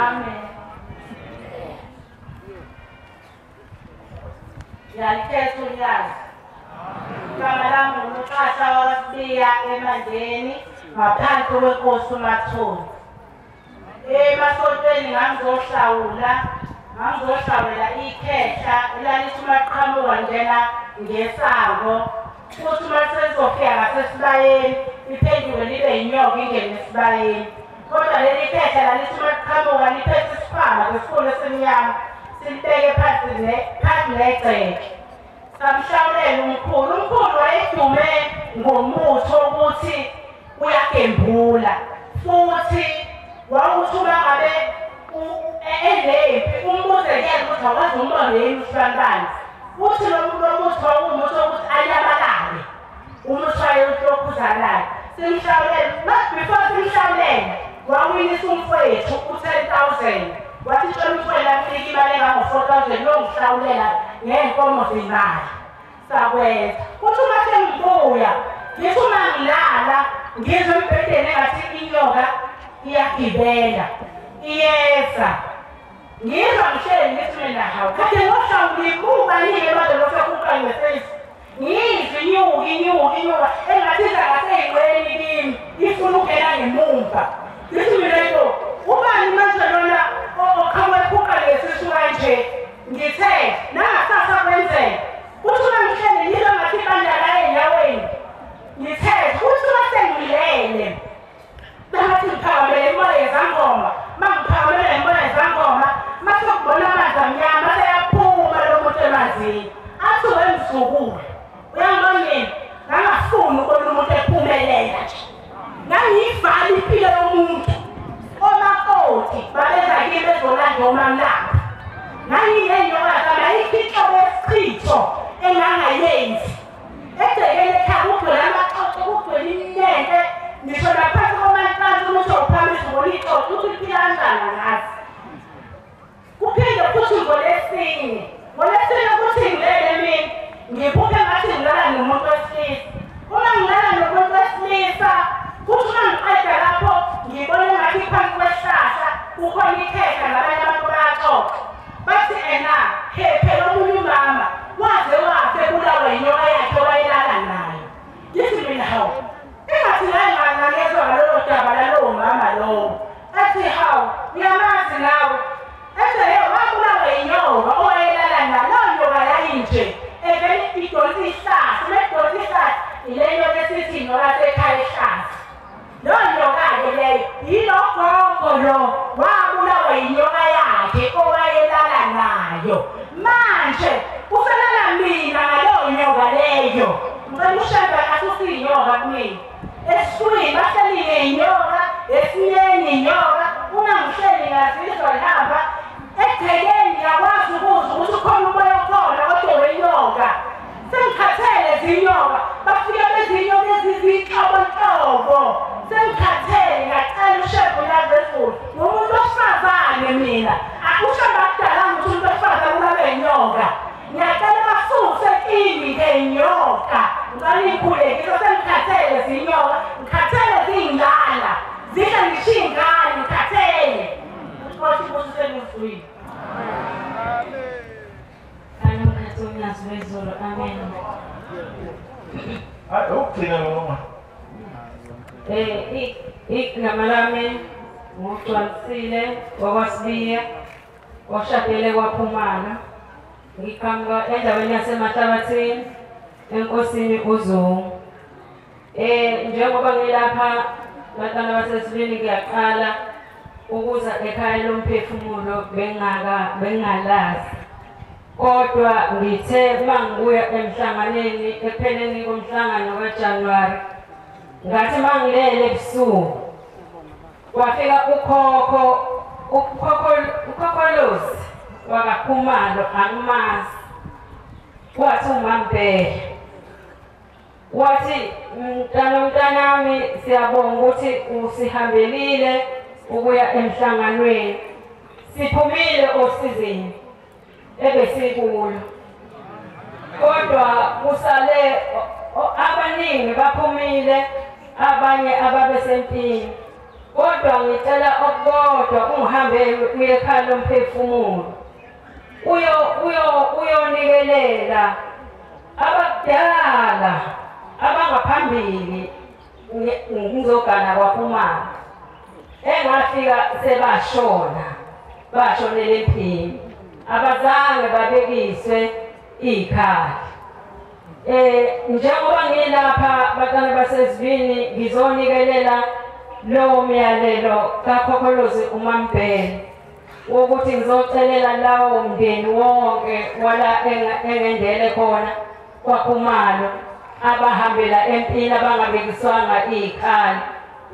Amen. Ngiyalikhetha uNyazi. Igama lami nguNoxhasa wakwaSibiya eMandeni ngaphansi kwenkosi uMathoni. Emasontweni ngangizohlawula ikhehla elalithi uma liqhamuka ngena ngesango, futhi uma selizofika ngasesibayeni liphenduke libe yinyoka ingene esibayeni. Kodwa leli khehla lalithi uma liqhamuka liphethe isikhwama esikhulu esimnyama silibeke phansi negceke. Samhlawulela umkhulu. Umkhulu wayedume ngomuthi wokuthi uyagembula, futhi wawuthi uma ngabe enempi umbuze kuyena ukuthi awukwazi umbone yini usibanibani. Uthi lo muthi wawumuthi wokuthi anyamalale, umuthi wayelokhuzanayo. Simhlawulela, before simhlawulela wawinisa umfowethu u-10,000. Wathi tshela umfowethu amnike imali engango-4,000 yongihlawulela ngey'nkomo zemali. Sakwenza. Kuthi uma sengibuya, ngithi uma ngilala ngizwe embhedeni engathi inyoka iyagibela, iyeza. Ngizwa ngihleli ngithi mina hawu, kade ngohlawula ibuka yini manje lokhu ekuqa ngesesi. Ngizwe inyuka inyuka inyuka engathi iza ngasey'nqweni kimi, ifuna ukungena ngemumva. Ngithi mina yebo, ubani manje lona oqhamuka ekuqa ngesisu kanje? Ngithe nangasasa kwenzeka. Kuthi uma ngihleli ngizwa ngathi ibandla la ey'nyaweni. Ngithe kuthi uma sengilele bangathi ngiphakamele imoya yezangoma. Uma ngiphakamele imoya yezangoma mase ngibona amanzi amnyama seyaphuma lo muntu emanzini. Athi wemzukulu, uyangibona mina ngangafuni ukubona umuntu ephumelela nje. Ngangiyivala impilo yomuntu. Omakoti babeza kimi bezolanda omamlapha. Nganginenyoka zami ayikho. Nedoti ihlathi ile nyoka esithi inyoka sekhaya ehlaza. Leyo nyoka-ke leyo yilo gogo lo wabulawa yinyoka yakhe owayelala nayo. Manje uselala mina ngaleyo nyoka leyo. Ngicela uShembe asuse iy'nyoka kumina. Esiswini bahleli ngey'nyoka, esinyeni inyoka, uma ngihleli ngazizwa ngihamba egcekeni ngiyakwazi ukuzwa ukuthi ukhona umoya okhona kodwa wenyoka. Sengikhathele zinyoka, bafika bezinyoka ezizinhlobonhlobo. Sengikhathele ngacela uShembe uNyazi. Ngumuntu wesifazane mina. UShembe akudalanga ukuthi umuntu wesifazane ulabe inyoka. Ngiyacela basuse kimi ngenyoka. Ngicela nikhuleke, sengikhathele zinyoka, ngikhathele zingala. Zidla ngisho iy'ngane, ngikhathele. Nkosi ibusise nizwile. Amen. Igama lami nguGcwalisile wakwaSibiya, washadele kwaPhumala. Ngiqhamuka endaweni yaseMahlabathini enkosini uZungu. Njengoba ngilapha bantwana basezulwini, ngiyaqala ukuza ekhaya lomphefumulo bengalazi. Kodwa ngithe uma ngibuya emhlanganweni ekupheleni komhlangano kaJanuwari, ngathi uma ngilele ebusuku kwafika ukhokholozi wakaKhumalo, angimazi. Wathi uMaMbhele, wathi mntanami siyabonga ukuthi usihambelile ukuya emhlanganweni, siphumile osizini ebesikulo, kodwa kusale abaningi baphumile, abanye ababesempini. Kodwa ngicela okukodwa, ungihambe uye ekhaya lomphefumulo uyonikelela abadala abangaphambili ngizogana kwaPhumala. Engafika sebashona, bashonele empini, abazange babekiswe ikhali. Njengoba ngilapha bantwana basezulwini, ngizonikelela lowo myalelo kaKhokholozi uMaMbhele wokuthi ngizocelela lawo mndeni wonke wala engendele khona kwaKhumalo abahambela empini abangabekiswanga ikhali.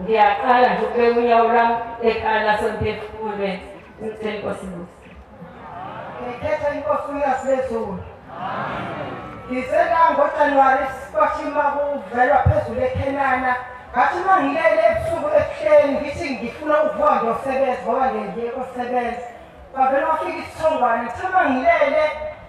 Ngiyaqala nje ukubeka unyawo lwami ekhaya lasemphefumulweni. Ngicela iNkosi ibusise. Ngikhetha iNkosi uNyazi lwezulu. Ngize la ngoJanuwari kwashima kuvelwa phezulu eKhenana. Ngathi uma ngilele ebusuku ebuhleni ngithi ngifuna ukuvuka ngiyosebenza ngoba ngiye kosebenza. Kwavele kwafika isithongwane, ngithe uma ngilele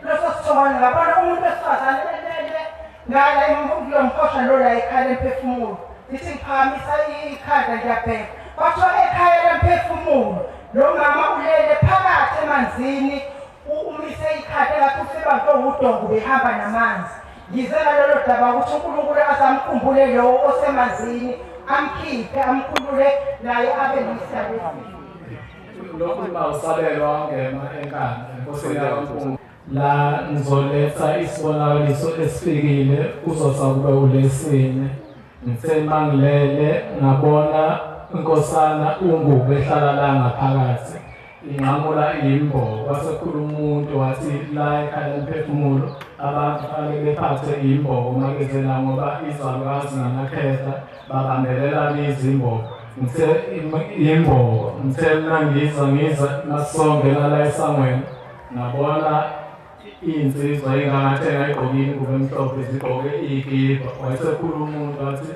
leso sithongwane ngabona umuntu wesifazane elele ngala kulo mhosha lo la ekhaya lemphefumulo. Ngithi ngiphakamisa ikhanda ngiyabheka, kwathiwa ekhaya lemphefumulo lo mama ulele phakathi emanzini, umise ikhanda engathi usebanjwe udongo behamba namanzi. Ngize ngalolo daba ukuthi uNkulunkulu azamkhumbule lowo osemanzini, amkhiphe amkhulule naye abe nesabelo. Lokhu bawusabelwa wangema eNkandla enkosini yakwaMpunga. La ngizoletha isibonakaliso esifikile kuzosa kube ulesine. Ngithe mangilele ngabona inkosana uNgubo ehlala la ngaphakathi inqamula imbo. Kwasekhuluma umuntu wathi la ekhaya lomphefumulo abantu fanele bephathe imbo uma beze la, ngoba izalukazi namakhehla babambelela izimbo. Ngithe imbo, ngithe mina ngiza masongena la esangweni ngabona insizwa engangathenga igqokile ingubo emhlophe zigqoke ikipa. Wayesekhuluma umuntu wathi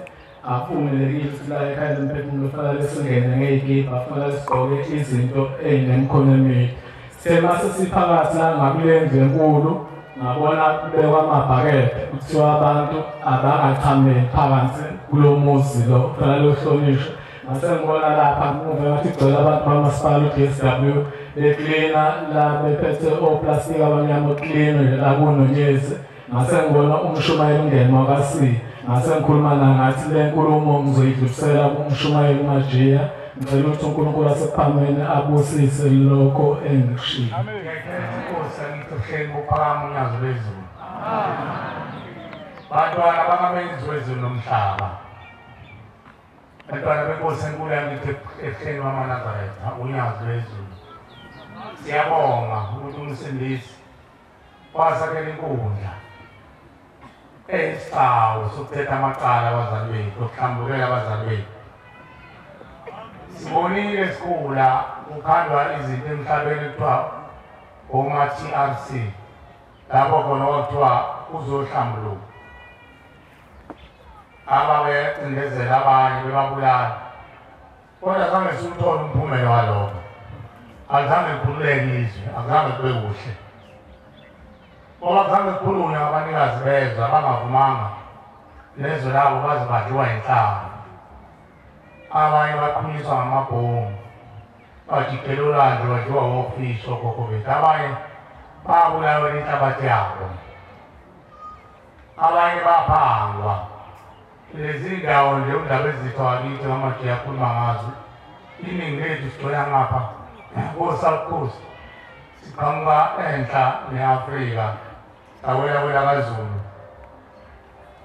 akuvumelekile ukuthi la ekhaya lomphefumulo kufanele singene ngey'kipa, kufanele sigqoke izinto ey'nemikhono emide. Sithe mase siphakathi la ngakule ndlu enkulu ngabona kubekwa amabhakede kuthiwa abantu abangachameli phakathi kulo muzi lo, kufanele uhlonishwe. Ngase ngibona lapha muve ngathi kugcwele abantu bamasipala u-DSW beklina la bephethe oplastiki abamnyama oklina nje la kunonyezi. Ngase ngibona umshumayeli umndeni wakasi, ngase ngikhuluma naye ngathi le nkulumo ngizoyidlulisela kumshumayeli uMajiya. Ngicela ukuthi uNkulunkulu asekuphameni abusise lokho engikushilo. Inkosi angithi uhleli kuphakama uNyazi lwezulu. Bantwana bakamenzi wezulu nomhlaba. Bantwana benkosi enkulu yangithi ehleni wamaNazaretha unyazi lwezulu. Siyabonga ukuthi umsindisi wasakhela inkundla eyisigcawu sokuthetha amacala abazali bethu, okuhlambukela abazali bethu. Sibonile sikhula kukhandwa izinto emhlabeni kuthiwa oma-TRC, lapho khona kwakuthiwa kuzohlambuluka. Ababecindezela abanye bebabulala, kodwa zange siwuthole umphumela walokho. Azange kukhululeke izwe, azange kube kuhle. Ngoba zange kukhulunywe ngabanikazi bezwe abangavumanga nezwe labo baze badliwa yinhlamba. Abanye baqhunyiswa ngamabhomu, bajikela olwandle badliwa wofishi okhokho bethu. Abanye babulawa inhlabathi yabo, abanye baphangwa. Lezi ndawo nje undaba ezitha wakithi ngamaje yakhuluma ngazo, iningi lethu sigcwele ngapha ko-South Coast, siqhamuka enhla ne-Afrika, sawela kwelakaZulu.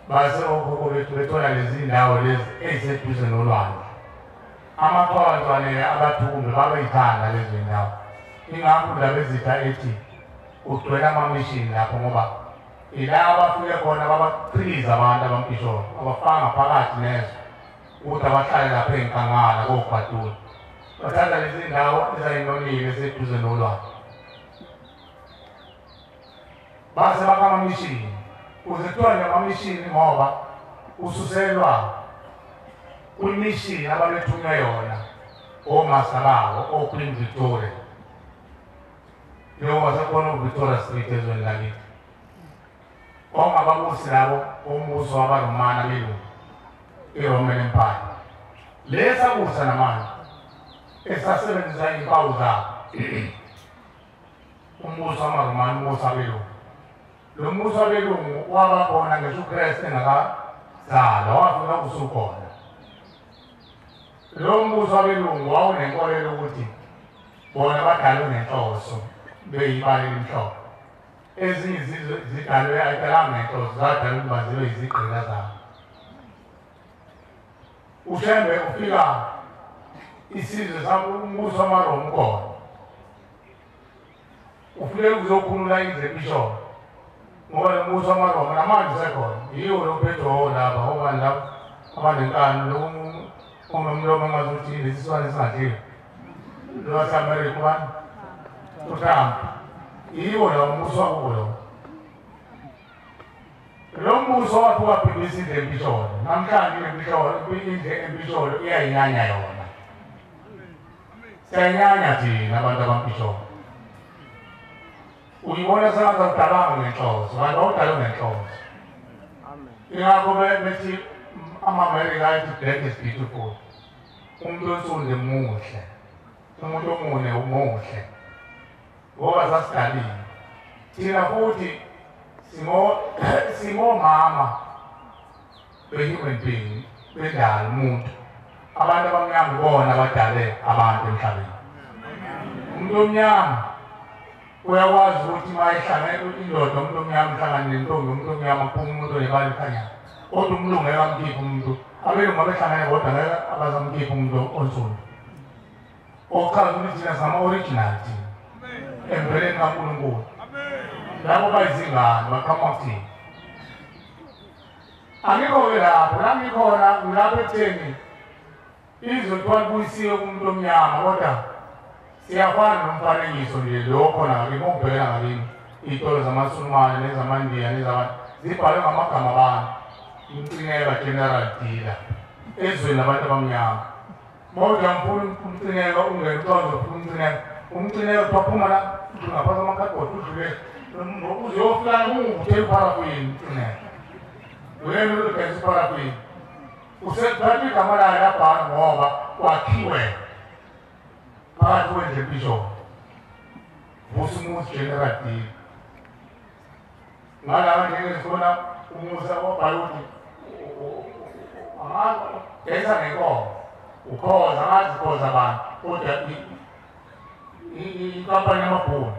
Base okhokho bethu bethola lezi ndawo lezi eziseduze nolwandle. Amaxhwantswane abathumbi babeyithanda lezi ndawo. Ingakho undaba ezitha ethi ugcwele amamishini lapho, ngoba ila abafike khona babaqhiliza abantu abampisholo, abafaka ngaphakathi nezwe ukuthi abahlale lapha enkangala kogwadule. Bathanda lezi ndawo ezayinonile eseduze nolwandle. Base bakha amamishini. Kuze kuthiwa nje amamishini ngoba ususelwa kwimishini ababethunywe yona omasa babo o-Queen Victoria. Njengoba sekhona uVictoria Street ezweni lakithi. Ongababusi labo umbuso wabaRomana belungu, i-Roman Empire. Lesabusa namanje esasebenzisa impawu zabo. Umbuso wamaRomana, umbuso wabelungu. Lo mbuso wabelungu waba khona ngisho uKristu engakazalwa, wafika usukhona. Lo mbuso wabelungu wawunenkolelo ukuthi bona badalwe ngenhloso, beyibala elimhlophe. Ezinye izizwe zidalwe ayidalanga ngenhloso, zadalwe ukuba zibe izigqila zabo. uShembe ufika isizwe umbuso wamaRoma ukhona, ufike uzokhulula izempisholo ngoba lo mbuso wamaRoma namanje usekhona. Yiwo lo Pedro laba obani laba abanenkani lo onomlomo ongazuthi lesi silwane singadliwa lo waseAmerika ubani uTrump, yiwo lo mbuso wakubo lo. Lo mbuso wathi wabhibhisa indlu empisholo. Namhlanje indlu empisholo iyayinyanya yona. Siyayinyanya thina abantu abampisholo. Uyibona sengathi awudalanga ngenhloso, kanti awudalwe ngenhloso. Ingakho bethi ama-Amerika athi black is beautiful. Umuntu onsundu muhle, umuntu omune umuhle, ngoba sasidalile. Thina futhi singomama be-human being, bendalo umuntu. Abantu abamnyama ibona abadale abantu emhlabeni. Umuntu omnyama uyakwazi ukuthi uma ehlangene indoda umuntu omnyama uhlangane nentombi umuntu omnyama kuphuma umuntu onebala elikhanyayo, kodwa umlungu ngeke amkhiphe umuntu. Abelungu abehlangene bodwa ngeke abazamkhiphe umuntu onsundu. Okuchaza ukuthi thina singama-original thina emveleni kaNkulunkulu. Labo bayizingane baqhamuka kuthina. Angikho-ke lapho, la ngikhona ngilapho ekutheni izwe kuthiwa libuyisiwe kumuntu omnyama, kodwa siyafana nomfanekiso nje lo khona ngakini. Ungibhekela ngakini iy'tolo zamaSulumane nezamaNdiya nezabantu zibhalwe ngamagama abantu, Mcineka General Dealer ezweni labantu abamnyama. Uma uyamfuna uMcineka ungene kuthiwa uzofuna uMcineka, uMcineka kuthiwa phuma la ngaphansi kwamakhadibhodi udlule uziyofika uwuthela upharafini. Mcineka uyena udayisa upharafini, usethatha igama layo labhala ngoba kwakhiwe phakathi kwendlu empisholo Vusumuzi General Dealer. Ngalaba nje sibona umusa wabhala ukuthi dayisa ngenkomo ukhoza, angazi ukhoza abantu, kodwa inkampani yamabhunu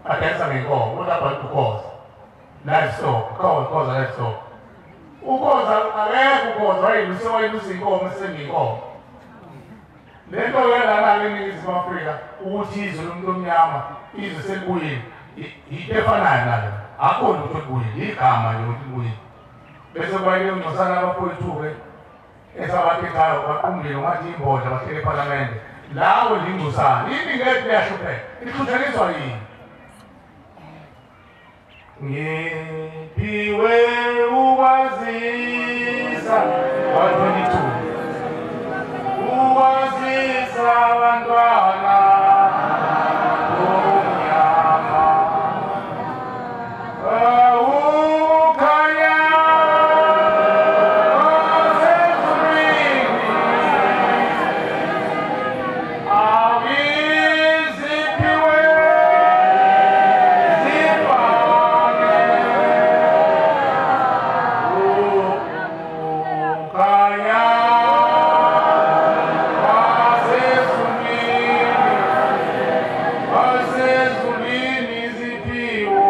adayisa ngenkomo, kodwa abhala ukuthi ukhoza livestock, ukhoza livestock. Ukhoza akekho ukhoza wayeluse wayelusa inkomo sengiyinkomo. Le nto ke lana-ke eNingizimu Afrika ukuthi izwe lomuntu omnyama izwe selibuyile into efanayo nalo. Akho lutho olubuyile, igama nje ukuthi libuyile. Bese kuba ngcosana abafowethu-ke esabakhethayo baqumbile ungathi imbodla bahlele ephalamende. Lawo lingcosana iningi lethu liyahlupheka, lihlutsheliswa yini? Ngiphiwe ukwazisa 122 ukwazisa abantwana bomnyama ukukhanya kwasezulwini awiziphiwe zifane ukukhanya kwasezulwini ziphiwo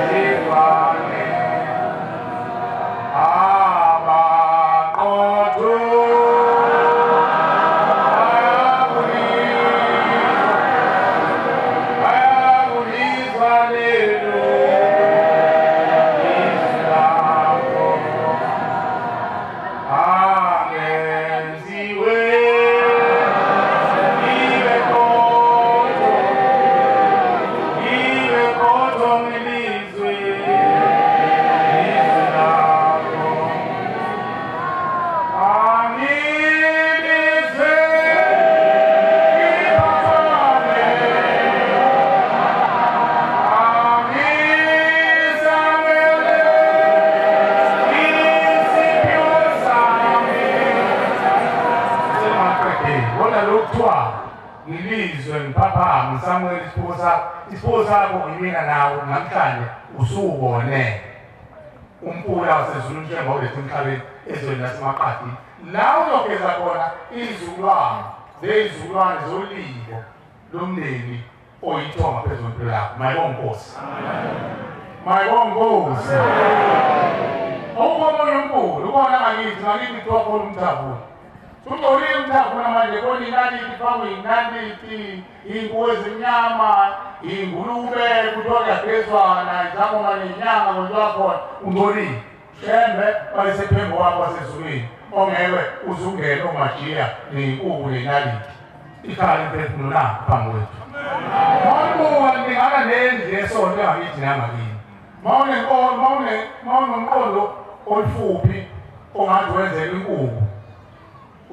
zifane abaqotho bayakulizwa lelo izwi lakho angenziwe ibe qotho ngilizwe izwi lakho angilizwe ngiphaphame angisamele isiphiwo sami. Semaqedeni kodwa lokhu kuthiwa ngilizwe ngiphaphame ngisamukele isiphiwo sakho. Isiphiwo sakho yimina nawe namhlanje usuwubone umpula wasezulwini njengoba ulethe emhlabeni ezweni lasemaqadini la uyogeza khona izizukulwane zezizukulwane zolibo lomndeni oyithonga phezu kwempilo yakho. Mayibonge Nkosi, mayibonge Nkosi. Awukho omunye umkhulu ukhona ngakithi kuthiwa khona umthavuna. Ungcolile umthavuna manje khona inaliti ifakwe inaliti, iy'ngubo ezimnyama, iy'ngulube kuthiwa kuyagezwana, izangoma ney'nyanga kuthiwa khona ungcolile. Shembe bayesephembo wakho wasezulwini ongeke uzungene omajiya ney'nkukhu ney'naliti. Ikhaya imphefumulo na phambi kwethu. Mawubuka nilingana nendlu yesonto engakithi nangakini. Mawunomqondo olufuphi ongathi wenzela inkukhu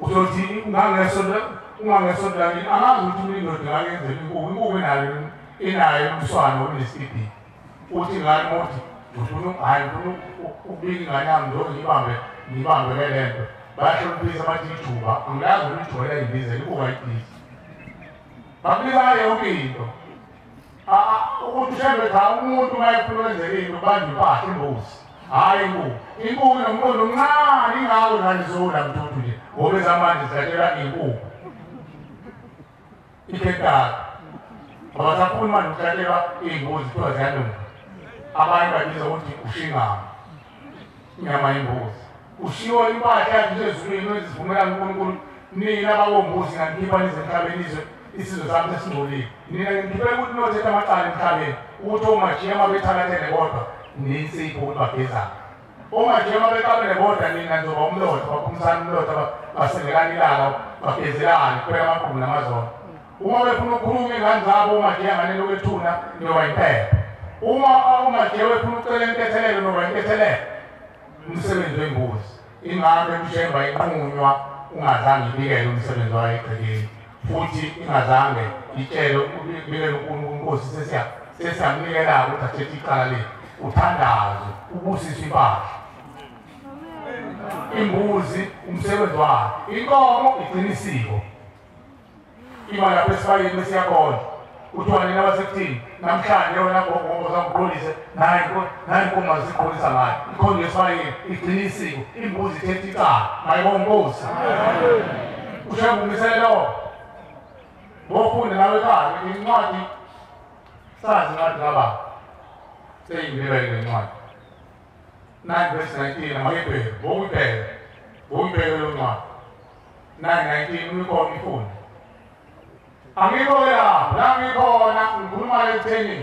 uzothi ungangesonto lakini angazi ukuthi mina indoda ngakenzela inkukhu. Inkukhu inayo umswana onesibhi. Uthi ngani mothi ngifuna hayi ngifuna ukubika ingane yami nje ngibambe le nto. Bayahloniphisa bathi ijuba angilazi ukuthi ijuba liyayibizela inkukhu ayibizi. Bakubiza ngayo yonke into. Ukuthi ushembe cha umuntu uma efuna ukwenzela into banjwe impahla imbuzi. Hhayi inkukhu. Inkukhu inomqondo omncane ingako nalizula mthuthu nje ngoba ezamanje zihlatshelwa iy'nkukhu. Ikhentaka. Abasafuni manje ukuhlatshelwa iy'mbuzi kuthiwa ziyalunga. Abanye babiza ukuthi ushingama inyama yembuzi. Ushiwo impahla yakhe isezulwini ezivumelana uNkulunkulu. Nina abawombuzi nganikhipha nize emhlabeni izwe isizwe sami sesingcolile. Nina nginikhiphe ukuthi nothetha amacala emhlabeni ukuthi omajiya uma bethakathele kodwa ninsipho ukuthi bagezane. Omajiya uma beqabele kodwa nina nizoba umlotha, baphumisana umlotha, basengelana ilanga, bagezelane kuphela amaqhubu namazolo. Uma befuna ukukhuluma iy'ngane zabo omajiya nganeno kwethuna niyoba impepha. Uma omajiya befuna ukucela intethelelo niyoba intethelelo. Umsebenzi wembuzi ingabe ushemba inqunywa ungazange ibikele umsebenzi wayo egcekeni futhi ingazange itshele ubikele uNkulunkulu inkosi sesiyamnikela ukuthi athethe icala lethu. Uthandaze ubusiswe impahla. Imbuzi umsebenzi wayo, inkomo igcina isiko iba lapho esibayeni bese iyakhonjwa kuthiwa nina basekuthini namhlanje wena gogo zamkhulise nayi inkomo azikhulisa ngayo ikhonjwe esibayeni igcina isiko. Imbuzi ithethe icala. Mayibonge Nkosi. Ushembe umisele lowo bofunda nawe ekhaya incwadi sazi incwadi kababa seyingilibele le ncwadi. 9 verse 19 amaHebheru bokubheka bokubheka lo ncwadi 9:19 uyikhona ifunda. Angikho lapha la ngikhona ngikhuluma ekutheni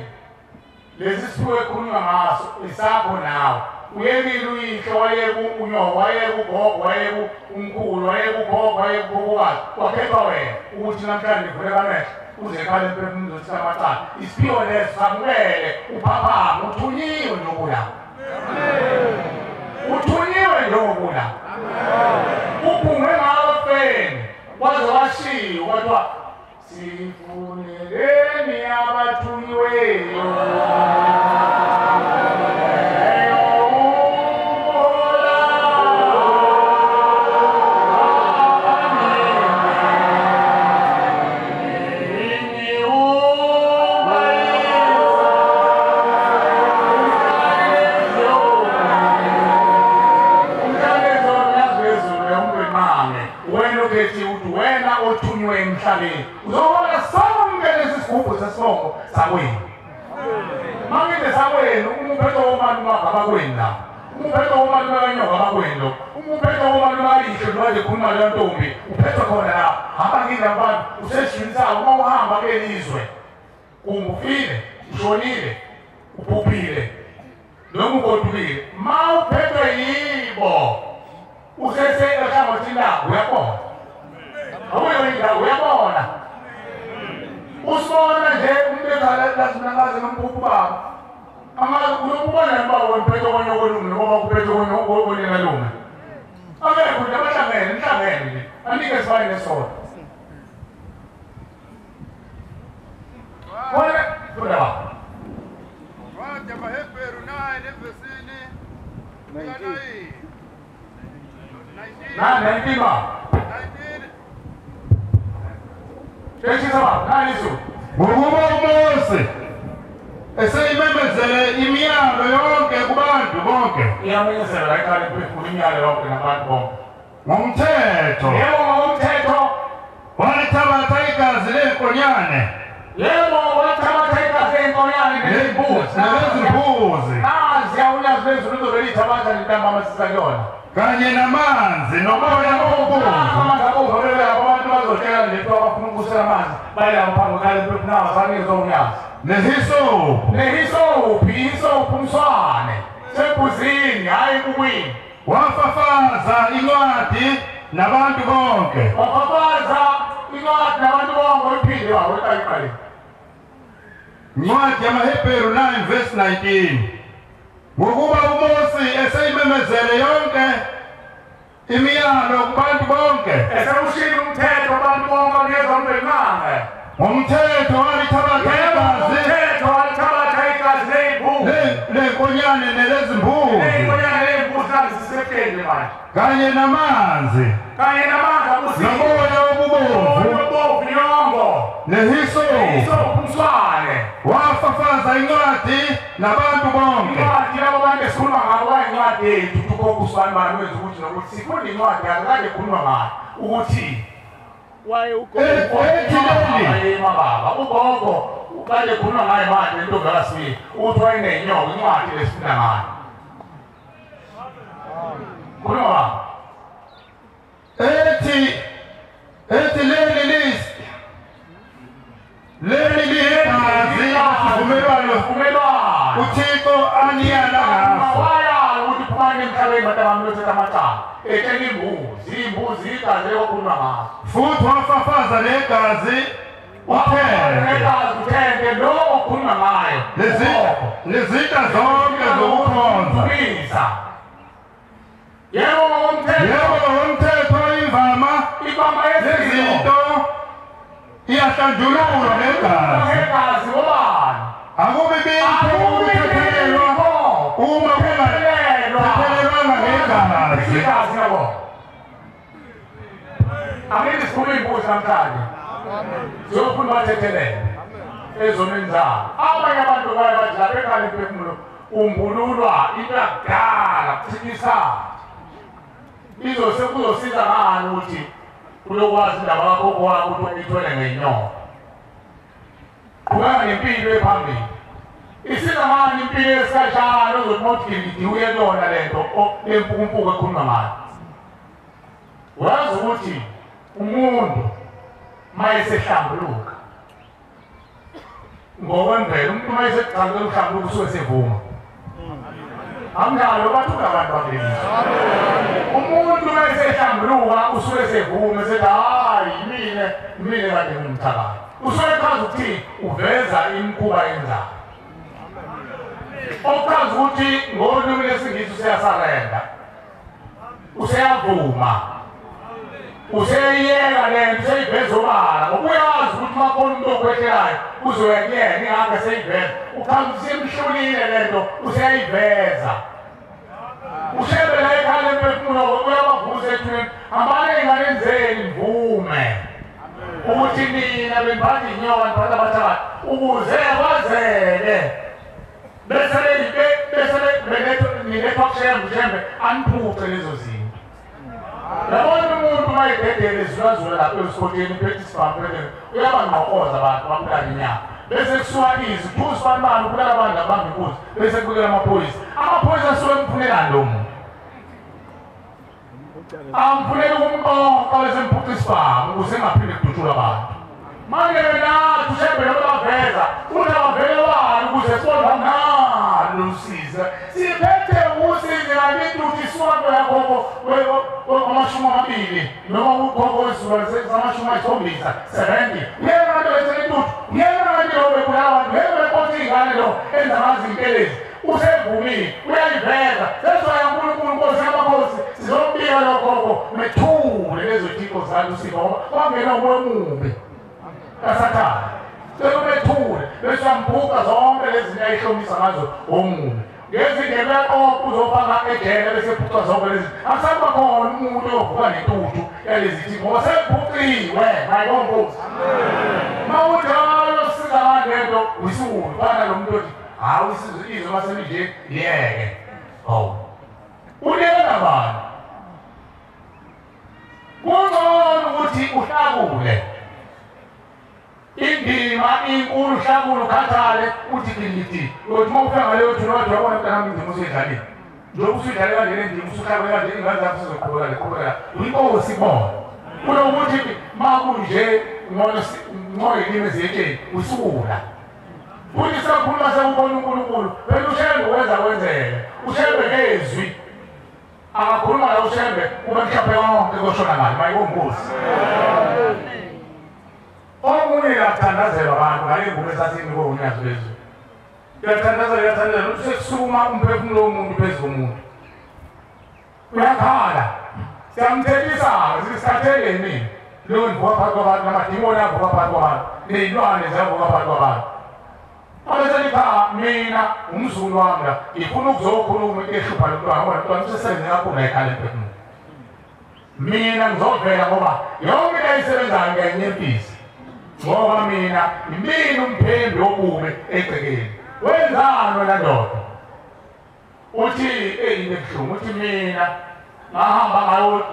lesi siphiwo ekhulunywa ngaso isakho nawe. Uyekile uyihlo wayeka unyoko wayeka ugogo wayeka umkhulu wayeka ugogo wayeka ugogokazi wakhethwa wena ukuthi namhlanje ngivuleka amehlo uze ekhale emphefumulweni uzothi amacala. Isiphiwo leso samukele uphaphame uthunyiwe njengoba uthunyiwe njengoba ubhungwe ngawe feni waze washiwa kwathiwa sifuneleni abathunyiweyo. Uzohola sonke lesi sigubhu sesibongo sakwenu. Mangide sakwenu umuphetho womalume abakwenu la. Umuphetho womalume kanyoka abakwenu lo. Umuphetho womalume kayihlo nje khuluma le ntombi uphethwe khona la. Hamba kini abantu usesizweni sakho uma uhamba kulelizwe. Ungufile, ushonile, ubhubhile noma ugodukile. Ma uphethwe yibo usese ehlangothini lakho uyabona. Awuyo uyabona. Usibona nje umuntu ekhala lathi mina ngaze ngamphupha ubaba. Angazi uyobona baba wemphetho konyokolume noma kuphetho konyenalume. Akekho nje abahlangene nihlangene nje. Anike sifane nesona. Wena funda baba. Incwadi yamaHebheru 9 evesini 19. 19 ba. Ngokuba uMose eseyimemezele imiyalo yonke kubantu bonke. Iyamemezela ekhaya imphefumulo imiyalo yonke nabantu bonke. Ngomthetho. Yebo ngomthetho. Walithabatha igazi lenkonyane. Yebo walithabatha igazi lenkonyane nezimbuzi. Nezimbuzi. Nazi awunyazi lwezulu uzobe lithabatha lentambama sisa kuyona. Kanye namanzi nomoya obomvu. Amanzi abomvu abantu bazotshela nje kuthiwa bafuna ukusela amanzi bayilapho phambi kwekhala emphefumulweni abasanikeza unyazi. Nehisophu. Nehisophu, ihisophu umswane. Sembuzini, hhayi ekukwini. Wafafaza incwadi nabantu bonke. Wafafaza incwadi nabantu bonke uyiphinde baba uyiqale. Incwadi yamaHebheru 9 verse 19. Ngokuba uMose eseyimemezele yonke imiyalo kubantu bonke. Esewushilo umthetho abantu bonke ngezwa umbelmange. Ngomthetho walithabatha igazi. Ngomthetho walithabatha igazi ley'mbuzi. Lenkonyane nelezimbuzi. Lenkonyane ley'mbuzi nazisehleli manje. Kanye namanzi. Kanye namanzi abusiwe. Nomoya obubomvu. Obubomvu nyongo. Nehisophu. Nehisophu umswane. Wafafaza incwadi nabantu bonke. Incwadi labo bantu esikhuluma ngabo bayincwadi yethu ukhokho bani wenza ukuthi nokuthi sifunda incwadi yakhe kade ekhuluma ngayo ukuthi waye ugogo baba ugogo kade ekhuluma ngayo manje intombi kaSibiya ukuthi wayenenyoka incwadi lesifunda ngayo. Khuluma baba. Ethi leli list leli ligazi isivumelwano uThixo aniyala ngaso. Wayala ukuthi phumani emhlabeni bantu bami lothatha amacala etshela imbuzi imbuzi igazi leyokhuluma ngaso. Futhi wafafaza negazi uthende lo okhuluma ngayo nezitsha zonke zokukhonza. Yebo ngokomthetho. Yebo ngokomthetho imvama yezinto iyahlanjululwa ngegazi. Ngegazi ngobani? Akubi bikho ukuthethelelwa uma kungathethelelwanga ngegazi. Igazi yabo. Angeke sikhulume imbuzi namhlanje. Siyofuna bathethelele ezonweni zabo. Abanye abantu baye bathi lapha ekhaya imphefumulo umbululwa into yakudala kuthikisa. Izose kuzosiza ngani ukuthi uyokwazi indaba yakho ukuthi uyithwele ngenyoka. Qhubeka nempilo ephambili. Isiza ngani impilo yesikhashana ozothi mawuthi uye kuyona lento lempukumpuku ekhuluma ngayo. Wazi ukuthi umuntu mayesehlambuluka ngokwemvelo, umuntu mayeseqala ukuhlambuluka usuke sevuma. Amdalo bathuka abantu bakuleli. Umuntu mayesehlambuluka usuke sevuma sethi hayi mina kade ngumthakathi. Usuke echaza ukuthi uveza imikhuba yenzayo. Okuchaza ukuthi ngolimi lesiNgisi useyasarenda, useyavuma, useyiyeka lento, useyiveza obala. Ngoba uyazi ukuthi uma khona umuntu okhwehlelayo uzoya kuyena, ingakho eseyiveza. Uchaza ukuthi semhlulile lento, useyayiveza. Ushebe la ekhaya lemphefumulo uyabavusa ethuneni, hambani ey'nganeni zenu nivume ukuthi nina beniphatha iy'nyoka niphatha abathakathi ukuze kwazeke bese nilethwa kushembe aniphuce lezo zinto. Yabona umuntu uma ededele ezulazula lapho esikhoteni ephethe isibhamu uyabangqokoza abantu babulala inyama. Bese kusuka izwi phuza bani ubulala abantu abamba inkunzi bese kubikela amaphoyisa. Amaphoyisa asuke emfunelani lo muntu? Amfunela ukumqoqa bese emphuca isibhamu ukuze engaphinde kudutshulwe abantu. Manje nathi ushembe nobaveza unabavele wani ukuze sibone nalo usiza. Siphethe usizi kanti uthi isonto yakhokho 20 noma ukhokho wesizukulwane sama-70 70. Yena abantu eselentuthu, yena abantu lo bebulala abantu, yena beqotha iy'ngane lo enza ngazo iy'ntelezi. Usevumile, uyayiveza. Sesoya uNkulunkulu Nkosi yamakhosi sizombika lokhokho methule lezo thixo zalusifa ngoba kwangena umoya omubi kaSathane. Sekumethule bese uyambhuka zonke lezi zinto ayihlomisa ngazo omubi. Ngezindebe yaqoqa uzofaka ejele bese ephuca zonke lezi. Akusaba khona umuntu ovuka nentuthu yalezi thixo ngoba sephuciwe. Mayibonke. Mawunjalo siza ngale nto uyisulu fana lo muntu othi hawu izwe maselinje liyeke. Hawu. Unikela bani? Kungcono ukuthi uhlakule. Indima inkulu uhlakule ukhathale uthi ngithi uthi uma ufika ngaleyo thuna wathi uyabona mntanami indima usuyidlalile. Njengoba usuyidlale kanje le ndima usuhlakule kanje iy'ngane zakho sizoqhubeka leqhubeka. Uyinkosi kubona. Kunokuthi ma kunje ngcono ilimi eziyetsheni usukula. Futhi sakhuluma sekubona uNkulunkulu bese ushembe wenza kwenzeke. Ushembe ngezwi. Akakhuluma la ushembe ube mhlawumbe yonke koshona ngale mayibonkosi. Omunye uyathandazelwa abantu ngale ngubo esasinikwe unyazi lwezulu. Uyathandazelwa uyathandazelwa uthi sekusukuma umphefumulo womuntu phezu komuntu. Uyakhala. Siyamthethisa sikhathele mina. Leyo ndivuka phakathi kwabantu namadimoni avuka phakathi kwabantu ney'lwane ziyavuka phakathi kwabantu. Abese cha mina umzukulu wami la ngifuna ukuzokhuluma into ehlupha lo mntwana ngoba lo mntwana usesebenze kakhulu ekhala emphefumulo. Mina ngizovela ngoba yonke into ayisebenzayo ngiyayinyempisa. Ngoba mina yimina umphembi wobubi egcekeni. Wenzani wena ndoda? Uthi eyini ebuhlungu uthi mina ngahamba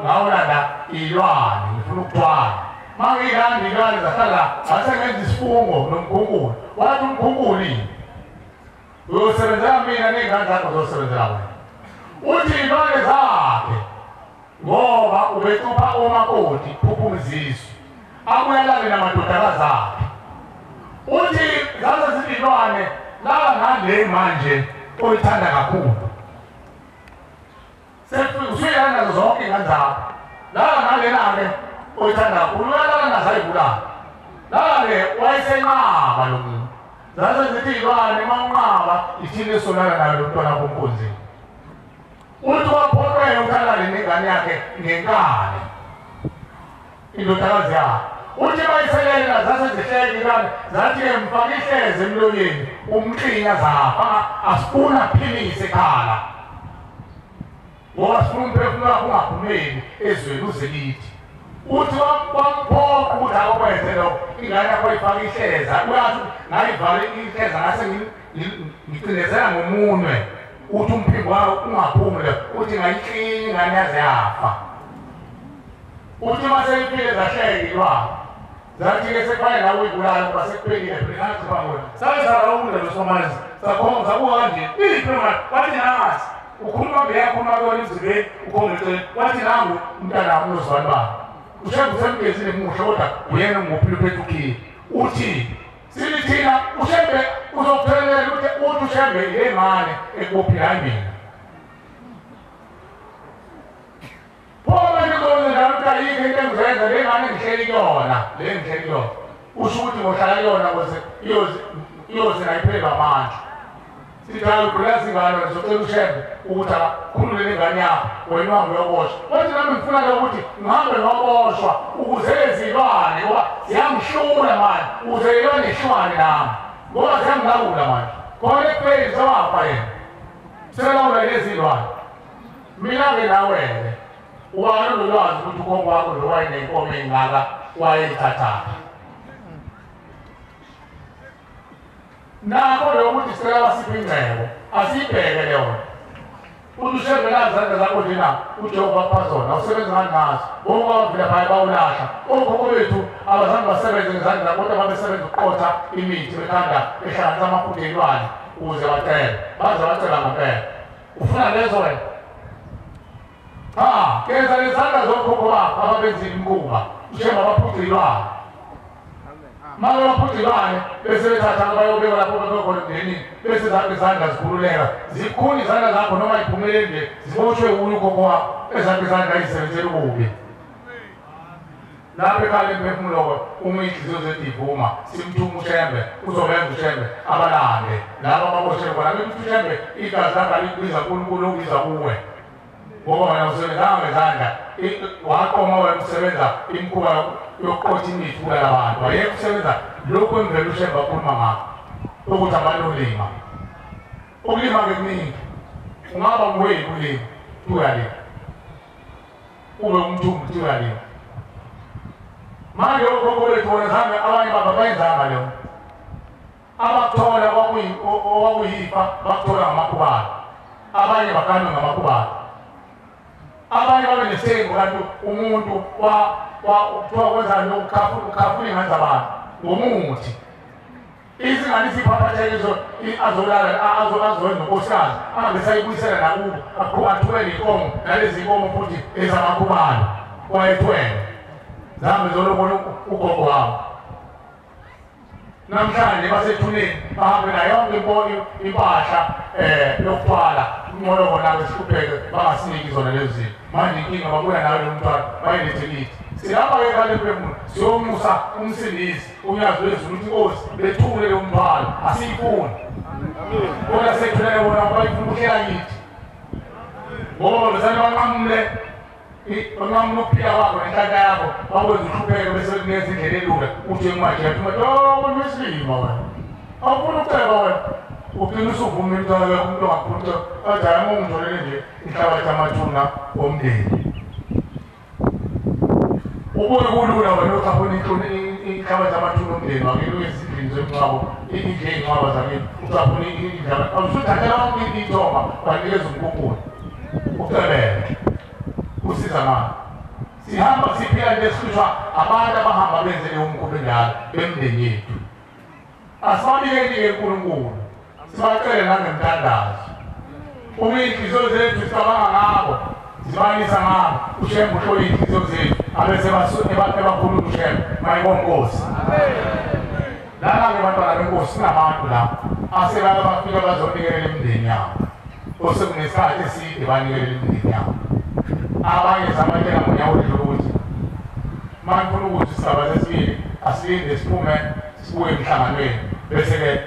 ngayolanda iy'lwane ngifuna ukuthwala. Mangiyilanda iy'lwane zahlala ngase ngenza isifungo nomkhunkuli. Wathi umkhunkuli uyosebenzela mina ney'ngane zakho ziyosebenzela wena. Uthi iy'lwane zakhe ngoba ubecupha omakoti phuphuma izisu. Abuyelane namadodakazi akhe. Uthi zaze zililwane lala ngale manje oyithanda kakhulu. Usuyelana nazo zonke iy'ngane zakho. Lala ngalena-ke oyithanda kakhulu uyalala nazo ayibulala. Lala-ke wayesenqaba lo muntu. Zaze zithi iy'lwane uma unqaba ithini esolala nayo lo mntwana wakho omkhonzini. Uthi waphoqeka ukuthi alale nengane yakhe ngenkani. Indodakazi yakhe. Uthi bayiselela zase zihleke ilwane zathi-ke mfake ihleze emlonyeni umklinya zafa asifuna aphilise ekhala. Ngoba sifuna umphefumulo wakho ungaphumeli ezweni uze kithi. Uthi wamphoqa ukuthi akakwenze lokho ingane yakho ayifake ihleza. Uyazi ngayivale ihleza ngase ngicindezela ngomunwe. Uthi umphimbo wayo ungaphumi la. Uthi ngayiklinya ingane yaze yafa. Uthi mase iphile zahleka ilwane. Zathi-ke sekufanele nawe uyibulale ngoba sekuphelile phela ngathi bangona. Sabe sala ukudla lo somanzi. Sakhomba sabuka kanje iphi wathi nangathi ukhuluma beyakhuluma kuyona emzimbeni ukhomba eceleni wathi nangu umntanami unozwani bani uShembe usemgezile muhle kodwa uyena ungophile uphethe ukhiye uthi sithi thina uShembe uzokuphelela ukuthi uthi uShembe yengane ekubophile hayi mina pho manje kona njalo ukuthi ayikho into engizoyenza le ngane ngihleli kuyona le ngihleli kuyona usho ukuthi ngohlala kuyona ukuze iyoze nayiphelelwa amandla. Sithi hayi ugqulaza ingane wena uzocela uShembe ukuthi akakhulule lengane yakho wena uhambe uyoboshwa. Wathi nami ngifuna-ke ukuthi ngihambe ngiyoboshwa ukuze lezilwane ngoba ziyangihlula manje ukuze ilwane ihlwane nami ngoba ziyangilawula manje khona ekufeni sewafa yena selawula lezilwane. Mina-ke nawe-ke ubani lolwazi ukuthi ukhokho wakho lo wayenenkomo engaka wayeyithathaphi? Nakho lokho ukuthi sicela basiphe ingcebo asiyibheke leyo. Uthi uShembe nazi izandla zakho nje na uJehova apha zona awusebenzi ngani ngazo bonke abavila phaya bawulahla. Okhokho bethu abazange basebenze ngezandla kodwa babesebenza ukuqotha imithi bekhanda behlanganisa amafutha ey'lwane ukuze bacele baze bacela ngempela. Ufuna lezo wena? Cha, geza lezandla zokhokho bakho ababenzile imikhuba uShembe abaphuca iy'lwane. Manje baphuca iy'lwane bese bethatha bayobeka lapho bekhona emndenini bese zakho izandla zikhululeka zikhuni izandla zakho noma iphumelele nje ziboshwe kuyo ukhokho wakho ezakho izandla ayisebenzela ububi. Lapho ekhaya emphefumulo uma iy'nhliziyo zethu ivuma simthuma uShembe uzobenza uShembe abalande laba ababoshelwe khona bethi uShembe igazi lakho alikubiza uNkulunkulu okubiza kuwe ngoba wena usebenzanga ngezandla waqoma wena usebenza imikhuba yokuqotha imithi kubulala abantu wayeka ukusebenza lokhu emvelo uShembe akhuluma ngakho ukuthi abalolima. Ukulima-ke kuningi ungaba nguweli ulima uyalima ube umthumbu uyalima. Manje okhokho bethu bona zange abanye baba bayenzanga leyo abakuthola okwakuyifa bakuthola ngamakhubalo abanye baganwe ngamakhubalo abanye babe nesengo kanti umuntu kuthiwa kwenzani ukhafula iy'ngane zabantu ngomuthi izingane ziphaphatheke azolala azowenza unkosikazi angabe sayibuyisela nakubo athwele iy'nkomo nalezi nkomo futhi ezamakhubalo wayethwele zihambe zolobona ugogo wabo. Namhlanje basethuneni bahambe nayo yonke impahla yokuthwala inqola bona-ke sihlupheke bangasiniki zona lezi zinto. Manje inkinga babuya nayo lo mntwana bayilethe kithi. Silapha-ke ekhaya lemphefumulo siyomusa umsindisi uNyazi lwezulu ukuthi inkosi bethule lo mthwalo asiyifuni. Kodwa sethulele bona ngoba ifuna ukuhlela kithi ngoba bezane banqamule banqamule ukuphila kwakho nenhlanhla yakho bakwenza uhlupheke bese kunikeza indlela elula uthi emajele uthi wesilima wena awufuni ukuceba wena ugcina usuvuma umntwana wakho umuntu ongakhulumi athi hayi uma ungitholele nje inhlabathi yamathuna omndeni. Ubuye kulula wena ucaphuna inhlabathi yamathuna omndeni wakini uyezindlini zemngcwabo indlu ey'ngcwaba zakini ucaphuna inhlabathi awusuthathela wonke ithomba wanikeza umkhukhula ucebele usiza ngani. Sihamba siphila nje sihlushwa abantu abahamba benze leyo mkhuba enjalo bemndeni yethu. Asibabikeli-ke uNkulunkulu sibacele nangemthandazo. Uma iy'nhliziyo zethu zicabanga ngabo zibanisa ngabo uShembe uhlole iy'nhliziyo zethu abese ebakhulula uShembe mayibonge Nkosi. Lana-ke bantwana benkosi singabantu lapho asebake bafika bazonikelela imindeni yabo osekunesikhathi eside banikelela imindeni yabo. Abanye sabatshela ngonyaka odlule ukuthi uma nifuna ukuthi isigaba sesibili asilinde siphume sibuye emhlanganweni bese-ke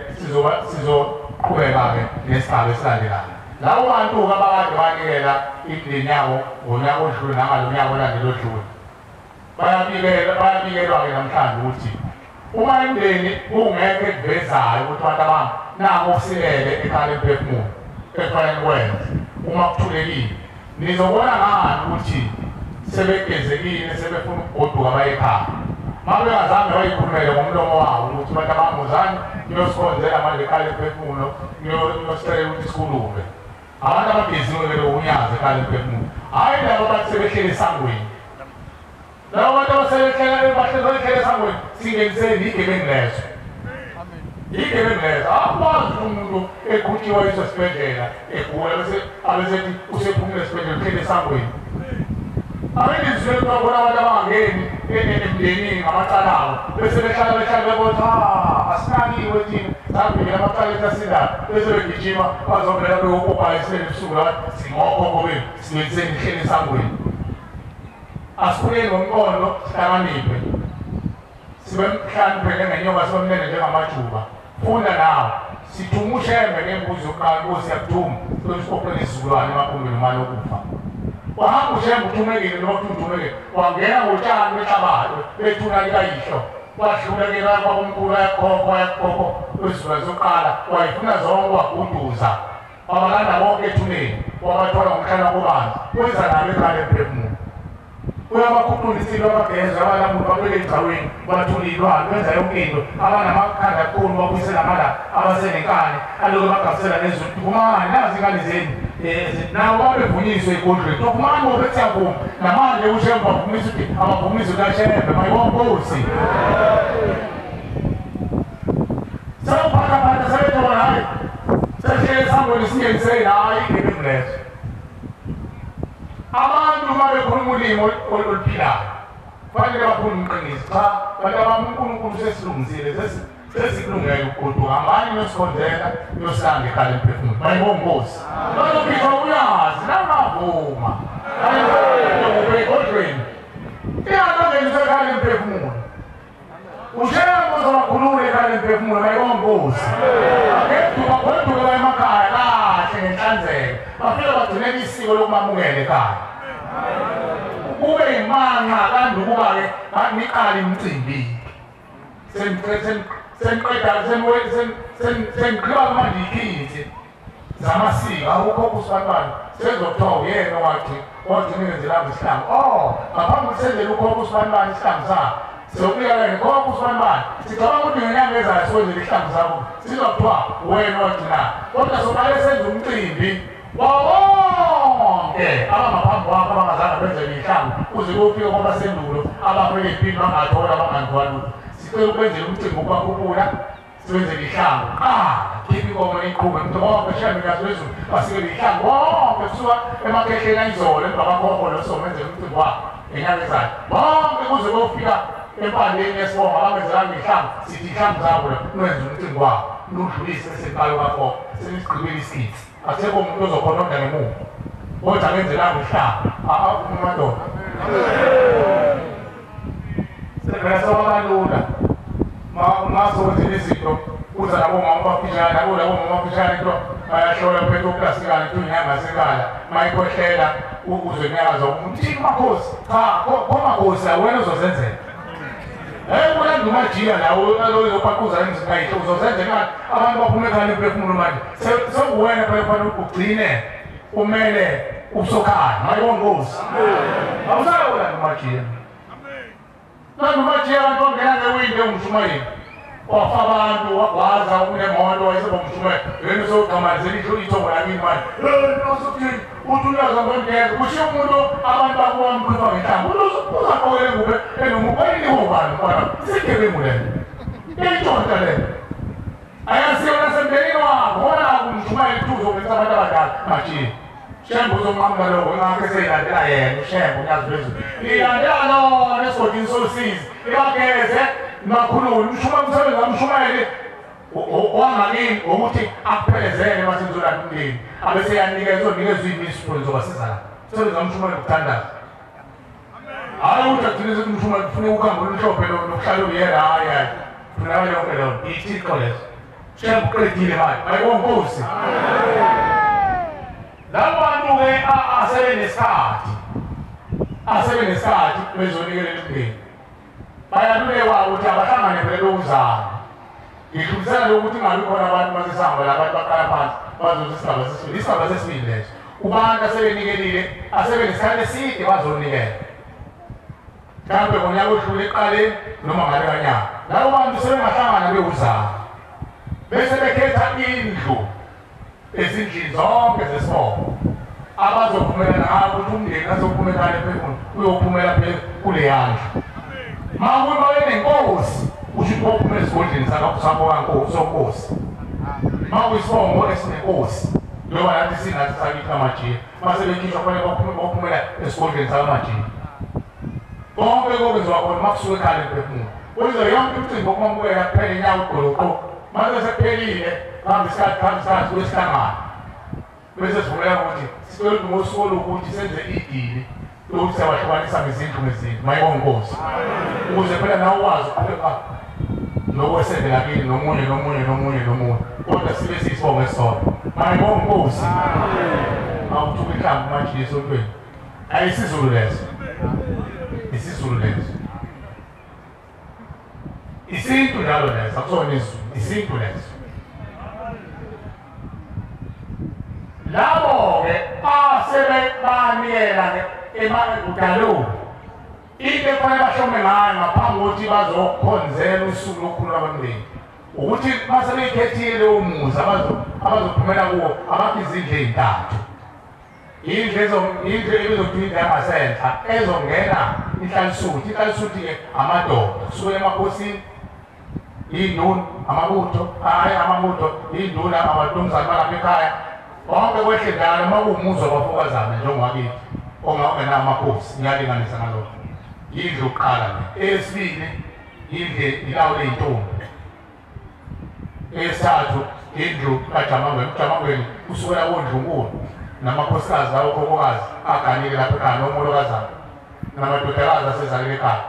sizoqhubeka-ke nesigaba esilandelayo. Labo bantu-ke abakade banikela imindeni yabo ngonyaka odlule nangalo nyaka olandela odlule bayabikelwa-ke namhlanje ukuthi uma imindeni kungekho ekuvezayo ukuthi abantu abami nako okusilele ekhaya lemphefumulo ekufanele kwenze uma kuthulekile nizobona ngani ukuthi sebegezekile sebefuna ukugoduka baye ekhaya. Uma bengazange bayikhulumele ngomlomo wabo ukuthi abantu abami niyosikhonzela manje ekhaya lemphefumulo niyosicelela ukuthi sikhulume. Abantu abageziwe ke unyazi ekhaya lemphefumulo hhayi labo abathi sebehleli esangweni labo bantu abasebehleli esangweni singeniseni igebengu lezo. Igebengu lezo akwazi umuntu eqhutshiwa esibhedlela egula bese abesethi usephumile esibhedlela uhleli esangweni. Abelizwe babona abantu abangangeni emndenini ngamacala abo bese behlala bebona asinakiwe thina savikela amacala ethu asindayo bese begijima bazovela beyokopa ekuseni ebusuku la singokhokho bethu singeniseni ihleli esangweni. Asikhuleni ngomqondo sihlakaniphe sibe mhlawumbe njengenyoka sibe mnene njengamajuba. Funda nawe sithuma uShembe ngembuzo yokuqala inkosi yakuthuma sikuqoqele isizukulwane emaqumbini umane okufa. Wahamba uShembe uthumekile noma kuthiwa uthumekile wangena ngotshani behlabayo bethuna likayihlo wahlulekela kwabomkhulu yakhokho yakhokho wesizukulwane sokuqala wayifuna zonke waguduza wabalanda bonke ethuneni wabathola ngomhlana kobanzi wenza nabo ekhaya emphefumulo. Uyabakhuphula isilo abageza abanamuntu babeke endaweni bathula ilwane benza yonke into abanamakhanda kakhulu babuyisela amala abasenenkani aloku bagabisela nezulu kumani nazi ingane zenu nabo babevunyiswe egodlweni kumani ngoba bethi siyavuma namanje uShembe bavumisa ukuthi abavumisa kaShembe mayibonkosi sewuphathaphatha sebethola hayi sehlele esangweni singeniseni hayi igebengu lezo. Abantu uma bekhuluma ulimi oluphilayo kufanele bakhulume iqiniso. Cha bantu abami uNkulunkulu sesilungisile sesikulungele ukugoduka hambani niyosikhonzela niyosilanda ekhaya lemphefumulo mayibonge inkosi. Bazophika uyazi nawungavuma egodlweni iyabangeniswa ekhaya lemphefumulo. uShembe uzobakhulula ekhaya lemphefumulo mayibonge inkosi. Akeduka emakhaya kahle ngenhlanzeko bafike bagcinele isiko lokumamukela ekhaya. Kube imanqa kanti ukuba-ke niqale imicimbi seniqeda seniqhiba manje ikhithi zamasiko awukhokho usibantwana sezokuthiwa uyena owathi wagcina ngenzelanga isihlangu. Oh ngaphambi kokuthi senzele ukhokho usibantwana isihlangu sakhe sizokunika ngikhokho usibantwana sicabanga ukuthi ngenyanga ezayo sikwenzele isihlangu sakho sizokuthiwa wena owagcinayo kodwa soqale senze umcimbi wonke abangaphambi kwakho abangazange benzele iy'hlangu kuze kuyofika kwabasendulo abafike ey'mpini bangathola bangangiwa lutho. Sicela ukwenzela umcimbi wokubakhuphula siwenzele ihlangu khipha inkomo neyiqhume mntu bonke Shembe Nyazi lwezulu basikele ihlangu bonke kusuka emakhehleni ayizolo emva kwakhokho lo somenzela umcimbi wakho ngenyanga ezayo bonke kuze kuyofika empandeni yesibongo abenzelanga iy'hlangu sithi iy'hlangu zabo la nwenze umcimbi wakho nudlulise bese niqala kwakhokho senisigqibile isikhithi akusekho umuntu ozokhononda ngemuva kodwa akenzelanga ihlangu avuma amadoda sevele sobabalula masokwenzela izinto uza nabomama abafishane nabo labo mama abafishane into bayahlola phethe uplastikana into inyanga yasekhala mayikhwehlela uzwe inyakaza umuntu thini makhosi cha komakhosi wena uzozenzela. Hey ulanda umajiya la ozopaquza emzini kayihlo uzozenzela abantu baphume ekhaya lemphefumulo manje sekuwena phela kufanele ugcine umele ubusokhaya mayibonge inkosi. Awusayolanda umajiya landa umajiya abantu bangena ngewindi engumshumayeli wafa abantu wagwaza unemoto wayeseba umshumayeli yena usogqamazela ithongo lakini manje usuthini uthi uyaza ngongeza kushiya umuntu abantu bakuwamkhipha ngenhlamvu uzaqokele ngube enomubayini hobani mfana isigebengu lento iyayintshontsha lento ayasiyo nasemndenini wakho wona kumshumayeli kuthi uzokwenza abantu abadala majiya. Shembe uzonqamula lokho ingakho eseyilandela yena uShembe uNyazi lwezulu ilandela lona esigodini sosizi ibageze makhulule umsebenzi wamshumayeli wangakini ukuthi akuphelezele mase nizolanda umndeni abese yanikeza onikezwa iy'miso nizobasiza la umsebenzi wamshumayeli ukuthandaza. Hhayi ukuthi agcine sethi umshumayeli kufuneka ukuhamba olumhlophe nokuhlala uyena hhayi hhayi funeka yonke leyo iy'thixo lezo. Shembe uqedile manje mayibonge inkosi. Labo bantu-ke asebenesikhathi bezonikelela umndeni bayalulekwa ukuthi abahlangane phela lokuzana. Ngidlulisela lokuthi ingabi khona abantu masesihamba la abantu baqala phansi bazothi isigaba sesibili isigaba sesibili leso kubantu asebenikelile asebenesikhathi eside bazonikela mhlawumbe ngonyaka odlule ekuqaleni noma ngale kanyaka labo bantu sebengahlangana bewuzana bese bekhetha indlu ezindlini zonke zesibongo abazovumelana ngakho ukuthi umndeni azophumela ephefumulo uyophumela kuleya ndlu. Makuba nenkosi Usho ukuthi bophuma esigodleni sakwaNkosi. Uma kuyisibongo esinenkosi, njengoba nathi singathi sakithi kaMajiya, mase bekhishwa kufanele baphumela esigodleni sakaMajiya. Konke kokwenziwa khona uma kusuka ekhaya lemphefumulo. Kwenziwa yonke imicimbi yokumamukela kuphela inyawo ugoloqo. Mase sekuphelile, kuhamba isikhathi kwesihlangano. Bese sivumelana ukuthi sicela ukuthi ngosuku olukuthi senze idili lokuthi siyabahlukanisa ngezindlu ngezindlu. Mayibonge Nkosi. Ukuze phela nawe ukwazi ukuqhubeka nokwesendela kini nomunye nomunye nomunye nomunye. Kodwa sibe siyisibongo esisodwa. Mayibonge Nkosi. Awuthuka inhlamvu manje esontweni. AyisiZulu leso. IsiZulu leso. Isintu njalo leso, akusona isiZulu, isintu leso. Labo-ke asebebanikela emakudalulo into efanele bahlome ngayo ngaphambi kokuthi bazokhonzela usuku lokukhulula kwemndeni ukuthi mase beyikhethile umuzi abazophumela kuwo abakhe izindlu ey'ntathu. Indlu ebizokuthiwa indlu yangasenhla ezongena inhlalisuthi. Inhlalisuthi-ke amadoda kusukela emakhosini, iy'nduna, amabutho, hhayi amabutho, iy'nduna, abantumzane balapha ekhaya. Konke kwehle njalo uma kuwumuzi wabafokazana njengowakithi ongawengenawo amakhosi, ngiyalinganisa ngalokho. Indlu yokuqala le. Eyesibili indlu ilawo ley'ntombi. Eyesithathu indlu kaJamangweni. UJamangweni usukela kondlunkulu namakhosikazi lawokhokhokazi aganile lapha ekhaya nomolokazana namadodakazi asezalele ekhaya.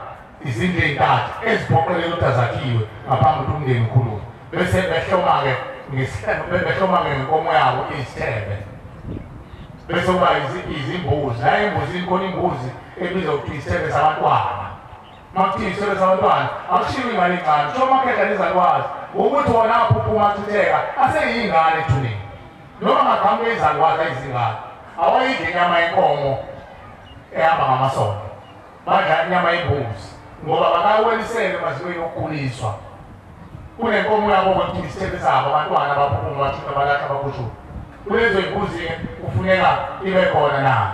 Izindlu ey'ntathu eziphoqelele ukuthi azakhiwe ngaphambi kokuthi umndeni ukhulume. Bese behloma-ke behloma-ke ngenkomo yabo izithebe. Bese kuba izimbuzi. La embuzini khona imbuzi ebizwa kuthiwa isithebe sabantwana. Uma kuthiwa isithebe sabantwana akushiwo ingane encane, kushiwo amakhehla nezalukwazi. Ngokuthi wona aphuphuma athitheka aseyingane ethuneni. Noma ngaqhamuka izalukwazi ayizingane. Awayidli inyama yenkomo ehamba ngamasondo. Badla inyama yembuzi ngoba bakawelisele emazikweni okukhuliswa. Kunenkomo yabo kuthiwa isithebe sabo abantwana abaphuphuma bathutha balahla bakhushulwa. Kulezo y'mbuzi-ke kufuneka ibe khona nayo.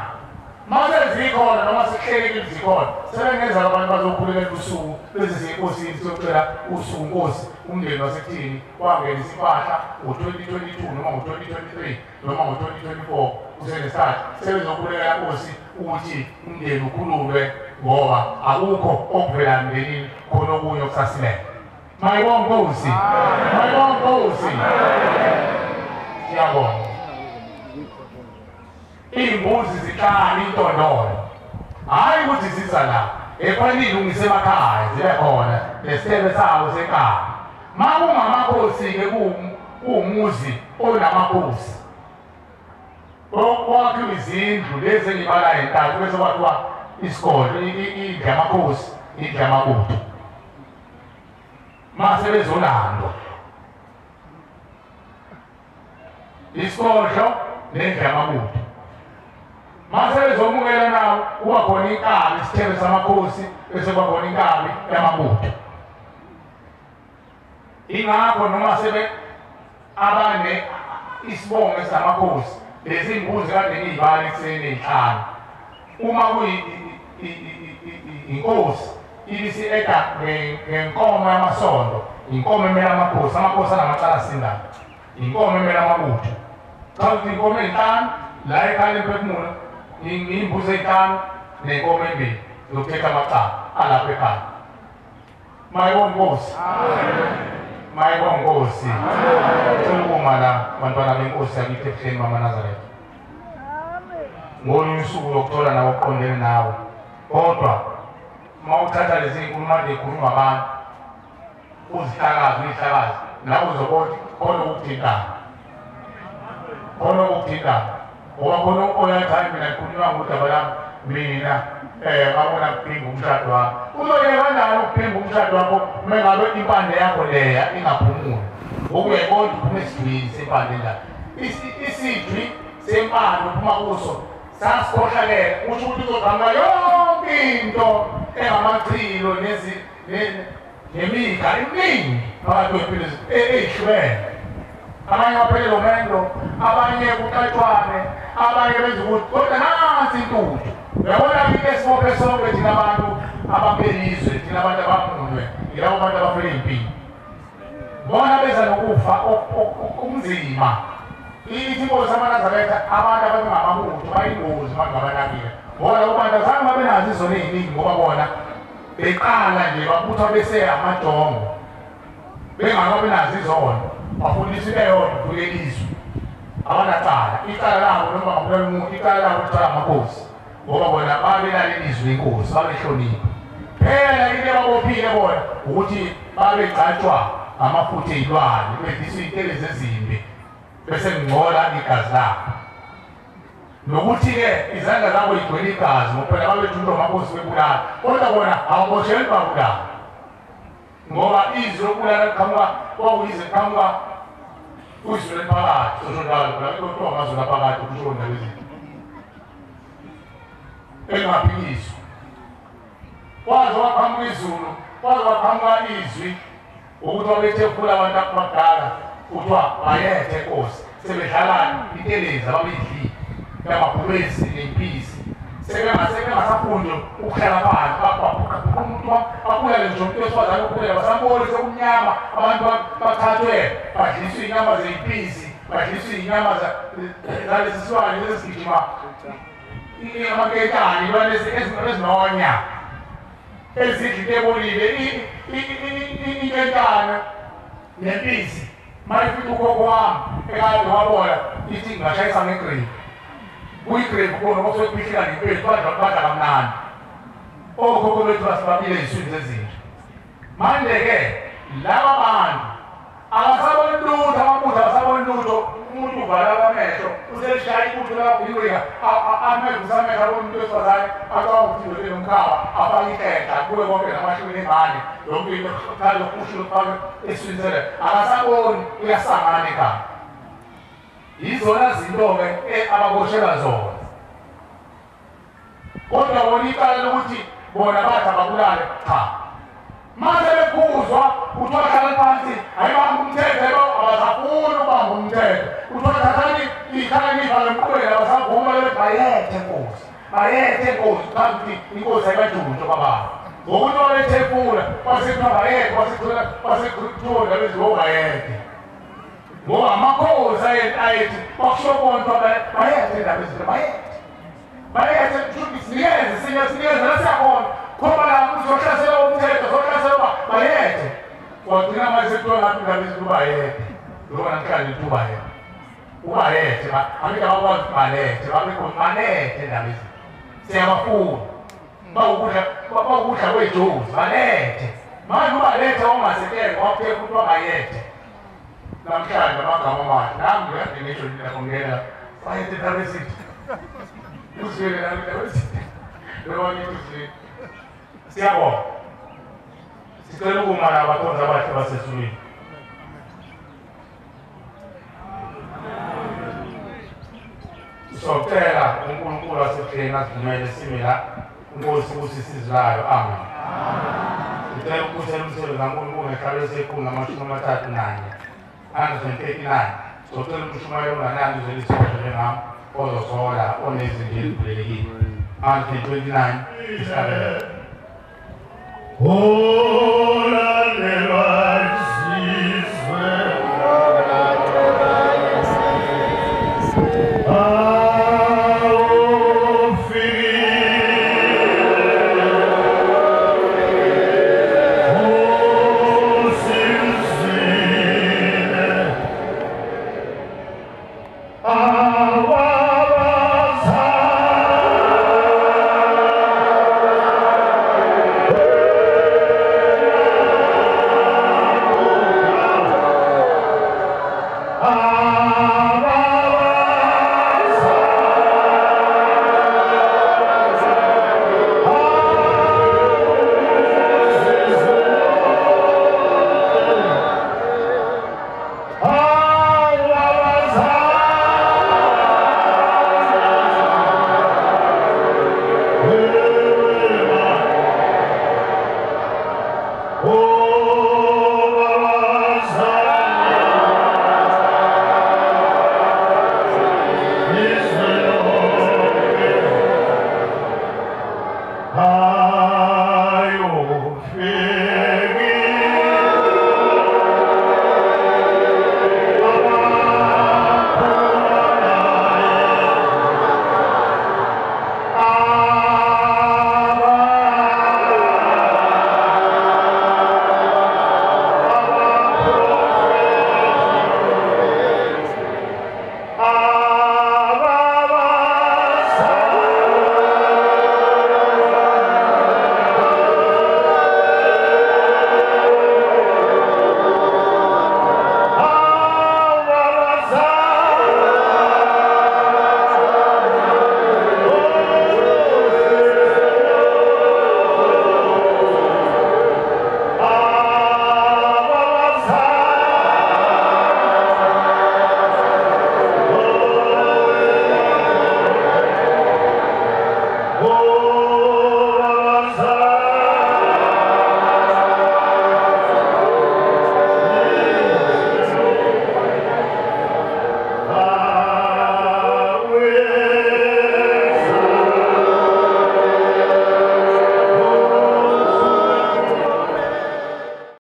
Uma sezikhona noma sekuhlelekile zikhona, sebengeza abantu bazokhulekela usuku bese siye enkosini siyocela usuku nkosi umndeni wasekuthini wangenisa impahla ngo-2022 noma ngo-2023 noma ngo-2024 kusenesikhathi sebezokhulekela nkosi ukuthi umndeni ukhululwe ngoba akukho okuvela emndenini khona okunye okusasilele. Mayibonge Nkosi. Mayibonge Nkosi. Siyabonga. Iy'mbuzi zihlala intondolo, hhayi ukuthi ziza la, efanele ilungise emakhaya zibe khona nesithebe sabo sekhaya. Uma kungamakhosi-ke kuwumuzi onamakhosi, kwakhiwa izindlu lezi engibalayo entathu bese kwakhiwa isigodlo, indlu yamakhosi, indlu yamabutho. Mase bezolandwa isigodlo nendlu yamabutho. Mase bezomukela nawo kuba khona inkabi, isithebe samakhosi, bese kuba khona inkabi yamabutho. Ingakho noma sebe abane isibongo esamakhosi, lezi mbuzi kade ngiyibala ekuseni ey'nhlanu. Uma kuyinkosi ibisi-eda ngenkomo yamasondo, inkomo emele amakhosi, amakhosi anamacala asindayo, inkomo emele amabutho. Cha ukuthi inkomo ey'nhlanu la ekhaya lemphefumulo, iy'mbuzi ey'nhlanu ney'nkomo embili zokuthetha amacala alapha ekhaya. Mayibonge Nkosi. Mayibonge Nkosi. Cela ukuma la bantwana benkosi yakithi ebuhleni bamaNazaretha. Ngolunye usuku lokuthola nawe uqondene nawe. Kodwa uma uthatha lezi nkulumo ade ikhuluma abantu uzihlakaze uyihlakaze nawe uzobona khona ukuthintana. Khona ukuthintana. Ngoba khona oyathi hayi mina ngikhulunywa ngodaba lami mina ngabona kuphinga umshado wami. Uzoyeka kanjani ukuphinga umshado wakho uma ngabe impande yakho leya ingaphumuli? Ngoba uyayibona uphuma esidwini sempande njalo. Isidwi sempande uphuma kuso sasikhohlakele, kusho ukuthi uzoqhamuka yonke into engamachilo nemiga eminingi phakathi kwempilo eyihlukene. Abanye baphelele umendo, abanye kuqatshwane, abanye benza ukuthi kodwa nansi intuthu. Uyabona into esibophe sonke thina abantu abaphelizwe, thina abantu abamunwe, yilabo bantu abafele impilo. Bona beza nokufa okunzima. Ithi inkosi amaNazaretha abantu ababengamabutho bayingozi bangabanakile. Ngoba labo bantu azange babe nazo izono ey'ningi ngoba bona beqala nje babuthwa bese amajongo. Bengakabi nazo izono. Bafundiswa into eyodwa kuleli izwe. Abanacala. Icala labo noma ngabulala umuntu, icala labo lithola amakhosi. Ngoba bona babelalela izwi lenkosi, babehlonipha. Phela into ababophile bona ukuthi babegcatshwa amafutha ey'lwane, bedliswa iy'ntelezi ezimbi, bese ngcola igazi labo. Nokuthi-ke izandla zabo yigcwele igazi ngoba phela babethunjwa amakhosi bebulala. Kodwa bona ababoshelwe babulala. Ngoba izwi lokubulala liqhamuka kwakuyizwi liqhamuka kuzwi eliphakathi, usho njalo phela kuthiwa amazwi aphakathi kusho indaba ezinto. Engaphikiswa. Kwaze kwaqhamuka izulu, kwaze kwaqhamuka izwi ukuthi babethefula abantu abadala kuthiwa bayethe Nkosi, sebedlalani intelezi ababeyidlile yamabhubesi ney'mpisi. Sebengasafundi ukuhlala phansi, umuntu babulale nje umuntu wesifazane ukhulele basamboni sekumnyama, abantu bathathwe badliswe iy'nyama zey'mpisi, badliswe iy'nyama zalesi silwane lesi sigijima amaketane, iy'lwane ezinonya ezidla into ebolile, inkentane nempisi. Mayifika ukhokho wami ekade wabola ithi ngingashayisa ngegrave. Kuyigrave khona ngoba kuphihla ngempethu badla kamnandi. Okhokho bethu basibabile eziswini zezinja. Manje-ke laba bantu abasaboni lutho, amabutho abasaboni lutho. Umuntu uvala amehlo, uselishaya ibutho lakabhilika, amevusa amehlo abona umuntu wesifazane acabanga ukuthi indoda enomkhaba, afake ihlehla kuwe konke namashumi emane, yonke into uqale ukusho ufake eswini sele. Akasaboni, uyasangana ekhaya. Yizona zinto-ke ababoshelwa zona. Kodwa bona icala lokuthi bona bathi ababulale, cha. Mase bekhuzwa kuthiwa hlala phansi, ayibambe umthetho, abasafuni ukubamba umthetho. Kuthiwa thathani ikhala nifake emqubeni, abasavuma bethi bayethe Nkosi, bayethe Nkosi. Chaza ukuthi inkosi ayibajunjwa kwababa. Ngokuthi babethefula kwase kuthiwa bayethe, kwase kuthiwa indaba eziwo bayethe. Ngoba amakhosi ayethi kwakusho bonke bayethe indaba ezinto, bayethe. Bayethe sinikeze, sinikeze nasiyakhona. Khomba lapho uzohlasela umthetho, uzohlasela bayethe. Wagcina manje sekuthiwa ngathi indaba ezinto bayethe. Ngoba namhlanje kuthiwa bayethe. Ubayethe, angeke bakwazi ukuthi balethe, babekhona balethe indaba ezinto. Siyabafuna. Bawukudla kwejozi, balethe. Manje ubalethe wangasekele, wapheka kuthiwa bayethe. Namhlanje amagama amahle, nami ngiyade ngisho lapho ngena bayethe indaba ezinto. Uzwile nami indaba ezinto. Noma ngithi uzwile. Siyabonga. Sicela ukuma la abakhonzi abahle basezulwini. Socela uNkulunkulu wasebuhleni asivumele sime la, inkosi ibusise izwi layo. Amen. Sicela ukubuthela umsebenzi kaNkulunkulu ngehlabelo sekhulu namashumi amathathu nanye, 139. Socela umshumayeli onganani uzelisosha njengami ozosola onezinto ezivulelekile. 129 isihlabelo. Hola.